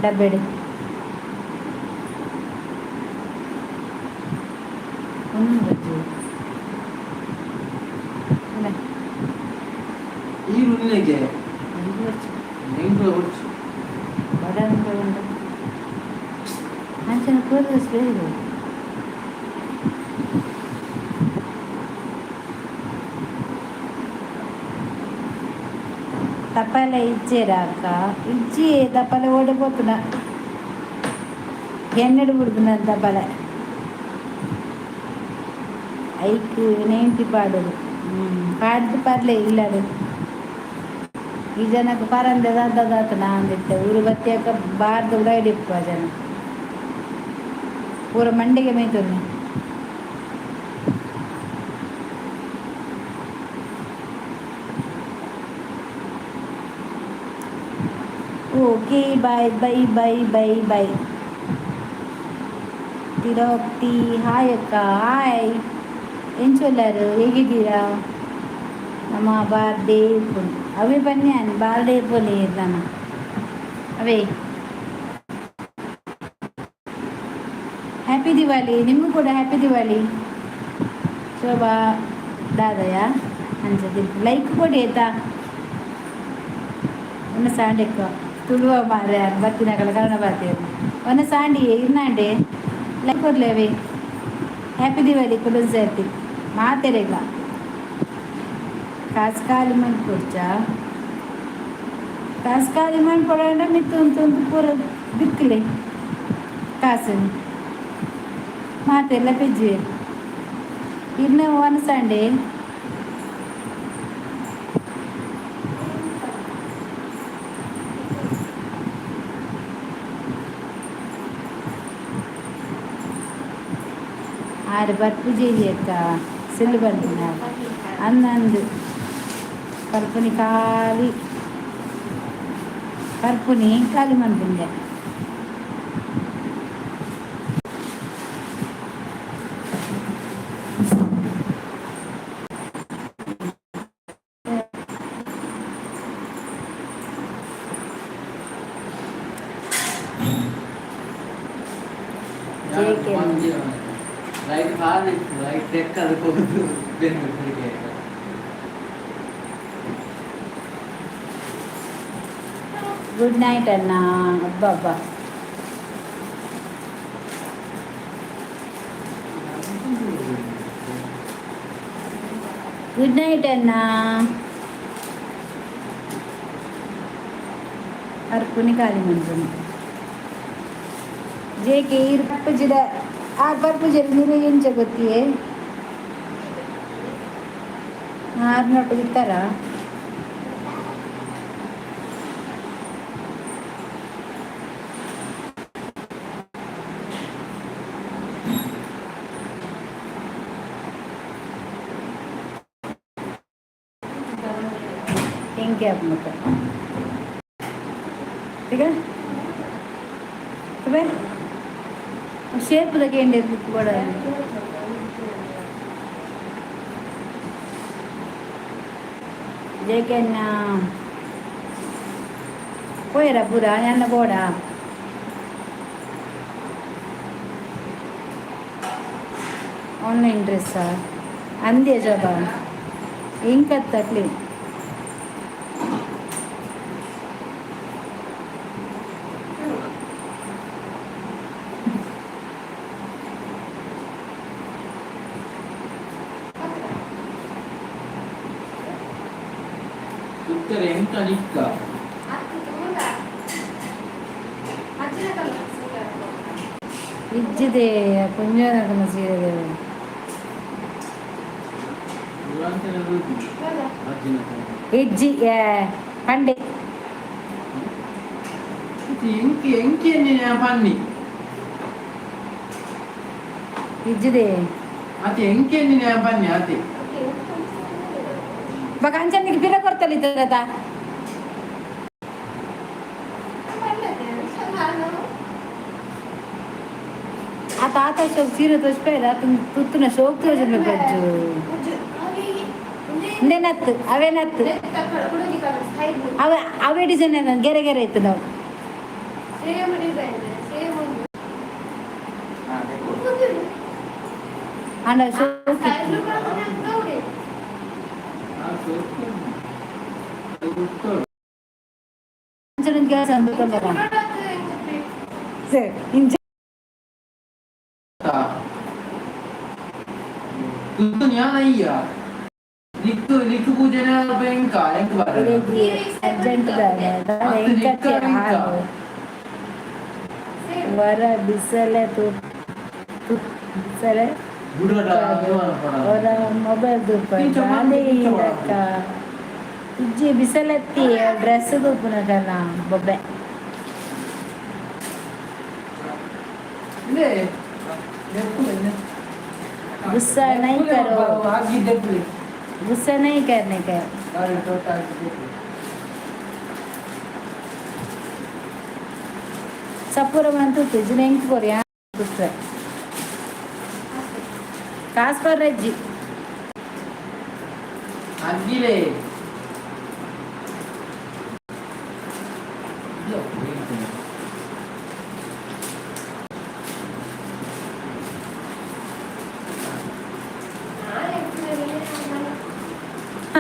ಡಬ್ಬೆಡು ಒಂದು ಬಜ್ಜಿ. ಈ ರುನ್ನೆಗೆ ಎಂಕುಲ ಬೊಡ್ಚಿ. ಬಡ ಉಂಟು ಅಂಚನೆ ಕೂದಲು ಬೇಗ. ತಪ್ಪಲೆ ಇಜ್ಜೇರಾ ಅಕ್ಕ? ಇಜ್ಜಿ, ತಪ್ಪಲೆ ಓಡಿ ಪೋತುನ ಎಣ್ಣೆಡು ಬಿಡ್ದುನ ತಪ್ಪಲೆ. ಐಕ್ ನೇಂತಿ ಪಾಡೋದು ಪಾಡ್ದು ಪರ್ಲೆ ಇಲ್ಲಡು. ಈ ಜನಕ್ಕೆ ಪರಂದೆ ದಾದ ಅಂದಿತ್ತೆ ಊರು ಬತ್ತಿಯಾಕ ಬಾರ್ದು ಉಡಾಯಿಡಿಪ್ಪ ಜನ ಪೂರ ಮಂಡಿಗೆ ಮೇಯ್ತೊಂದು. Okay, bye bye bye bye bye. ತಿರೋಕ್ತಿ. ಹಾಯ್ ಅಕ್ಕ. ಹಾಯ್, ಎಂಚೊಲ್ಲಾರು? ಹೇಗಿದ್ದೀರಾ? ನಮ್ಮ ಬಾರ್ಡೇ ಪುಲ್ ಅವೇ ಬನ್ನಿ ಬಾರ್ಡೇ ಪುಲಿ ಇದ್ದಾನ ಅವೇ. ಹ್ಯಾಪಿ ದಿವಾಲಿ. ನಿಮಗೂ ಕೂಡ ಹ್ಯಾಪಿ ದಿವಾಲಿ. ಶೋಭಾ ದಾದಯ ಅಂಚ ಲೈಕ್ ಕೊಡಿ ಆಯ್ತಾ? ಒಂದು ಸಾಂಡೆಕ್ಕ ತುಳುವ ಮಾರೆ ಬತ್ತಿನಕಲ ಕನ್ನಡ ಬಾತಿಯರು ಒಂದು ಸಾಂಡಿ ಇರ್ನಾಂಡೆ ಲೈಕ್ ಕೊಡ್ಲೇವೆ. ಹ್ಯಾಪಿ ದಿವಾಲಿ ಕುಲನ್ ಸೇರ್ತಿ ಮಾತೆರೆಗ. ಕಾಸು ಖಾಲಿ ಮನ್ಪೊಡ್ಚಾ? ಕಾಸು ಖಾಲಿ ಮನ್ಪೊಡಂಡ ಮಿತ್ತು ಉಂತು ಪೂರ ಬಿಕ್ಲೆ ಕಾಸು ಮಾತೆಲ್ಲ ಪೆಜ್ಜುವೆರ್ ಇರ್ನ ಒನಸಂಡೆ. ಆರು ಬರ್ಪುಜೇರಿ ಅಕ್ಕ ಸಿಲ್ಲು ಬಂದಿನ ಅಂದಂದು ಪರ್ಪುನಿ ಖಾಲಿ, ಪರ್ಪುನಿ ಖಾಲಿ ಮನ್ಪುಂದೆ. JK. Light ಬಾರಿ ಲೈಟ್ ತೆಕ್ಕ ಅದಕ್ಕೆ ಹೋಗುದು ಬೆನ್ನು ಬೆಳಿಗ್ಗೆ. ಗುಡ್ ನೈಟ್ ಅಣ್ಣ. ಅಬ್ಬ ಅಬ್ಬ. ಗುಡ್ ನೈಟ್ ಅಣ್ಣ. ಪರ್ಪುನಿ ಖಾಲಿ ಮನ್ಪುನಿ. ಜೇಕೆ ಈರ್ ಪರ್ಪುಜಿಡ? ಆ ಪರ್ಪುಜೆರ್ ನಿರೆ ಎಂಚ ಗೊತ್ತಿಯೇ? ಆರ್ನೊಟ್ಟು ಇತ್ತಾರ? ಎಂಕೆ ಆಪುಂಡು ಈಗ ತೂವೆ ಶೇಪ್ ದ ಕೇಂಡೆ ಬುಕ್ ಬೋಡ. ಜೇಕೆನ್ನ ಪೋಯರ ಪೂರ ಎನ್ನ ಬೋಡ. ಆನ್ಲೈನ್ ಡ್ರೆಸ್ಸಾ ಅಂದೇ ಜಬ ಇಂಕತ್ತಕ್ಲಿ. ಉತ್ತರ ಎಂತ ನಿಕ್ಕ. ಅದು ತೂಲ ಅಜ್ಜಿನ ಕಲರ್ ಸೀರೆ. ಇಜ್ಜಿದೆ ಪುಂಜನಕನ ಸೀರೆ. ದುರಂತನ ರೂಪಿ. ಹೌದಾ? ಅಜ್ಜಿನ. ಇಜ್ಜಿ ಪಂಡೆ. ಎಂಕಿ ಎಂಕಿ ಪನ್ನಿ. ಇಜ್ಜಿದೆ. ಅತಿ ಎಂಕಿ ಪನ್ನಿ ಅತಿ. ಓಕೆ. ಬಕ ಅಂಚನಿಗೆ ಪಿರ ಕೊರ್ತಲಿತ್ತದ. ನಾನು ಆ ತಾತ ಶೋಕ್ ಸೀರೆ ತೋಚ್ಪೇರ ತುತ್ತುನ ಶೋಕ್ ತೋಜುನ ಬಜ್ಜು. ಇಂದೇನತ್ತು ಅವೇನತ್ತು ಅವ ಅವೇ ಡಿಸೈನ್ ಗೆರೆ ಗೆರೆ ಇತ್ತು ನಾವು. ಸೇಮ್ ಡಿಸೈನ್ ಸೇಮ್ ಒಂದು. ಅಂಡ ಶೋಕ್ ಇತ್ತು. ಅಂಚನ ಕೆಲಸ ಅಂದ್ಕೊಂಡಾರ ಸರಿ ಇಂಚ. ತುತ್ತು ಜ್ಞಾನ ಅಯ್ಯ ನಿಕ್ಕು ನಿಕ್ಕು ಪೂಜೆನ ಎಂಕ ಎಂಕ್ ಬಾರ. ಅರ್ಜೆಂಟ್ ವರ ಬಿಸಲೆ ತು ಬಿಸಲೆ. ಬುಡಡ. ಅವರ ಮೊಬೈಲ್ ತೂಪ ಇದಕ್ಕ ಇಜ್ಜಿ ಬಿಸಲತ್ತಿ ಡ್ರೆಸ್ ತೂಪುನಕಲ್ಲ ಬೊಬ್ಬೆ. गुस्सा नहीं करो. गुस्सा नहीं करने का. ಸಪೂರ ಮಂತು ತುಜ್ಜಿನ ಎಂಕ್ ಕೊರಿ ತುತ್ವೆ ಕಾಸ್ ಅಜ್ಜಿ. ಅಗ್ಗಿಲೆ.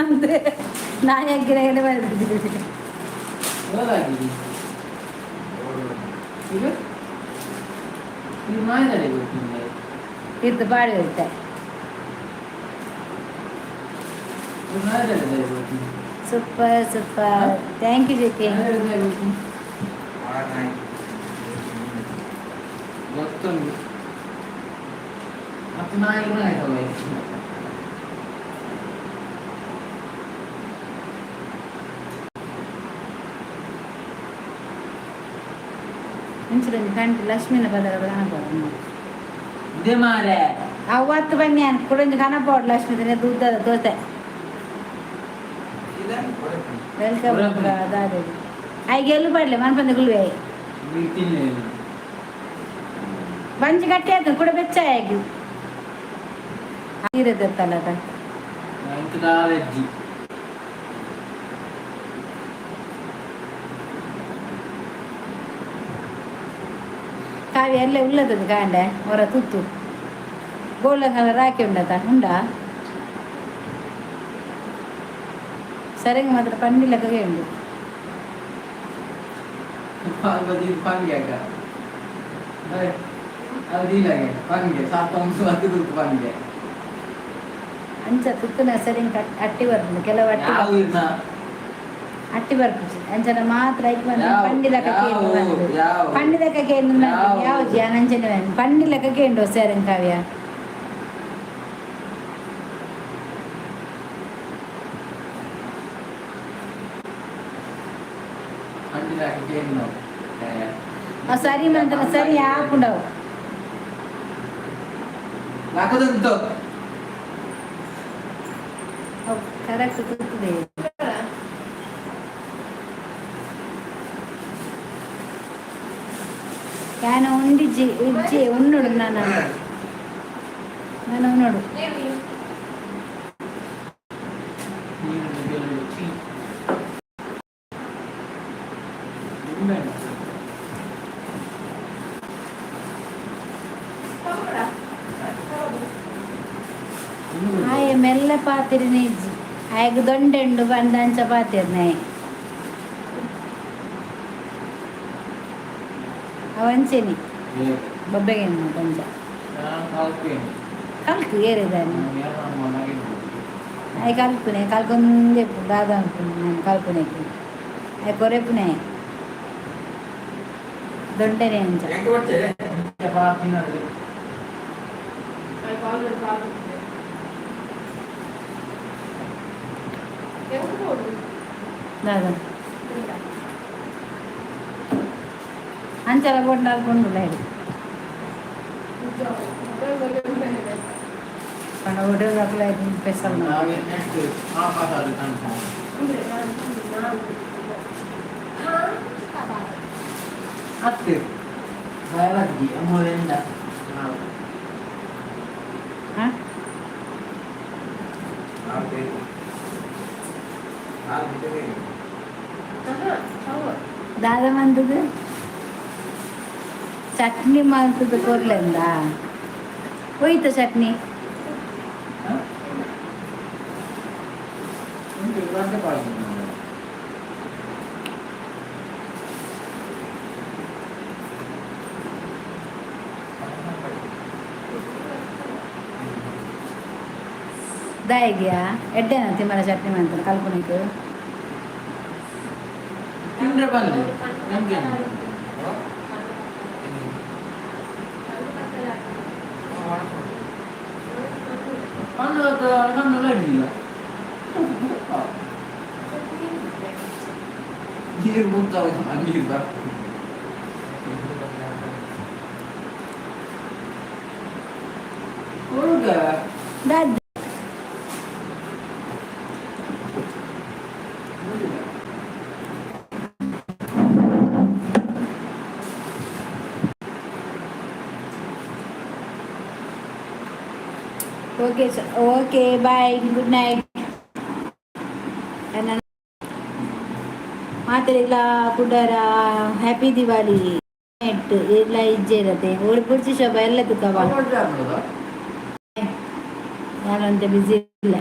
ಅಂದ್ರೆ ನಾ ಯಾಕೆ ಬರ್ತಿದ್ದೀನಿ. ಹೋದಾಗಿದೆ ಇದು ಇದು ಮಾಯದಡೆ ಗೊತ್ತಿಲ್ಲ. ಇದು ಬಾಡಿ ಹೋಯ್ತೆ. ಇದು ಮಾಯದಡೆ ಗೊತ್ತಿಲ್ಲ. Super super, thank you JK. ಗೊತ್ತೊಂದು ಮತ್ತೆ ನಾಯಿ ಆಯ್ತಲ್ಲ. ಇಂಚುರೊಂಜಿ ಪ್ಯಾಂಟ್ ಲಕ್ಷ್ಮೀನ ಪದರ ಕನಪೋಡು. ಇದೇ ಮಾರೆ. ಅವತ್ತು ಬನ್ನಿ ಅನ್ ಕುಡೊಂಜಿ ಕನಪೋಡು ಲಕ್ಷ್ಮೀ ದೂದ ದೋಸೆ. Welcome. ದಾದೆ ಐಗೆ ಎಲ್ಲು ಪಡ್ಲೆ ಮನ್ಪಂದೆ ಗುಲ್ವೆ. ತಿನ್ನಿ. ಬಂಜಿ ಗಟ್ಟಿ ಆಯ್ತು ಕೂಡ ಬೆಚ್ಚ ಆಗಿ ಇರತ್ತಲ್ಲ ಅದ. ಎಂತ ಅಜ್ಜಿ. ಕಾವ್ಯ ಅಲ್ಲೇ ಉಳ್ಳದದು ಕಾಂಡೆ ಹೊರ ತುತ್ತು ಗೋಲ್ಡನ್ ಕಲರ್ ಹಾಕಿ ಉಂಡತ ಉಂಡಾ ಸರಂಗ್ ಮಾತ್ರ ಪಂಡಿಲಕ್ಕಗೆ ಉಂಡು. ಪಂಗೆ ಅಕ್ಕ ಅದು ಇಲ್ಲಾಗೆ ಪಂಗೆ ಸಾತ ಅಂಶ ಅದು ಗುರುತು ಪಂಗೆ. ಅಂಚ ತುತ್ತುನ ಸರಿಂಗ್ ಅಟ್ಟಿ ಬರ್ಪುಂಡು ಕೆಲವು ಅಟ್ಟಿ. ಯಾವ ಇರ್ನ? ಅಟ್ಟಿ ಬರ್ಪುಜಿ ಅಂಚನ ಮಾತ್ರ ಐಕ್ ಬಂದು ಯಾವ? ಪಂಡಿಲಕ್ಕ ಕೇಂಡು. ಯಾವ? ಯಾವ? ಪಂಡಿಲಕ್ಕ ಕೇಂಡು. ಯಾವ? ಯಾವ ಜಿ ಅಂಚನೆ ಪಂಡಿಲಕ್ಕ ಕೇಂಡು ಸರಂಗ್ ಕಾವ್ಯ. ಅಂಟಿದಾಕಿ ಕೇಂಡು. ಆ ಸರಿ ಮಂತ್ರ ಸರಿ ಆಪುಂಡವು. ಲಾಕದಂತು. ಅವು ಕರೆಕ್ಟ್ ತುತ್ತದೆ. ತಿಂಡಿಜಿ ಇಜ್ಜಿ ಉಣ್ಣೋಡು ನಾನು. ನಾನು ಉಣ್ಣೋಡು. ನೀರು ಗೆಲ್ಲುಚಿ. ನಿಂಬೆಹಣ್ಣು. ನಿಂಬೆ. ಆಯೆ ಮೆಲ್ಲ ಪಾತಿರಿನ ಇಜ್ಜಿ ಆಯಗ್ ದೊಂಡೆಂಡು ಬಂದ ಅಂಚ ಪಾತಿರ್ನೆ ಅವಂಚೆನಿ. ಏ, ಬೊಬ್ಬೆಗೆ ಕೊಂಚ. ನಾನು ಕಲ್ಪೇನೆ. ಕಲ್ಕು ಏರಿದಾನೆ. ನಾನು ಯಾರು ಮನೆಗೆ ಹೋಗುದು. ಆಯ್ ಕಲ್ಪನೆ ಕಲ್ಕೊಂದೇ ದಾದ ಅನ್ಪುನೆ ನಾನು ಕಲ್ಪನೆಗೆ ಆಯ್ ಕೊರೆಪುನೆ ದೊಂಡೆನೆ ಅಂಚ. ಚಪಾತಿನಲ್ಲಿ. ದಾದ ಅಂಚಲ ಕೊಂಡ ಅಲ್ಕೊಂಡು ಹೇಳಿ ಪಂಡ ಹೋಟೆಲ್ ಸ್ಪೆಷಲ್. ನಾವೇ ನೆಕ್ಸ್ಟ್ ಆಕಾಶ ಕನ್ಫರ್ಮ್. ಅತ್ತೆ ಬಯಲಜ್ಜಿ ಅಮ್ಮಲೆಂಡ. ಹಾಂ. ದಾದ ಮಂತದ ಚಟ್ನಿ ಮಂತದ ಕೊರ್ಲೆಂದ ಹೋಯ್ತ ಚಟ್ನಿ. ಉಂಟು ಗಂಟೆ ಪಾಡ್ದು. ದಾಯಿಗ್ಯಾ ಎಡ್ಡೆನ ತಿಮ್ಮರ ಚಟ್ನಿ ಮಾಡ್ತಾರೆ ಕಲ್ಪನೆಗೆ. ತಿಂದ್ರೆ ಬನ್ನಿ ನಮ್ಗೆ. ಕಣ್ಣು ಕಣ್ಣು ಅಡ್ಡಿಲ್ಲ, ನೀರು ಮುಂತಾವ ನೀರು ಬರ್ತದೆ. ಕೊಡುಗ. ದಾದ? Okay, okay, bye, good night. ಮಾತೆರೆಗ್ಲ ಕುಡರ ಹ್ಯಾಪಿ ದಿವಾಲಿ. ನೈಟ್ ಇಲ್ಲ ಇಜ್ಜೆ ಇರತ್ತೆ ಓಡಿ ಪುಡ್ಚಿ ಶೋಭ ಎಲ್ಲ ತುಕ್ಕವ. ಯಾರಂತೆ ಬಿಸಿ ಇಲ್ಲ.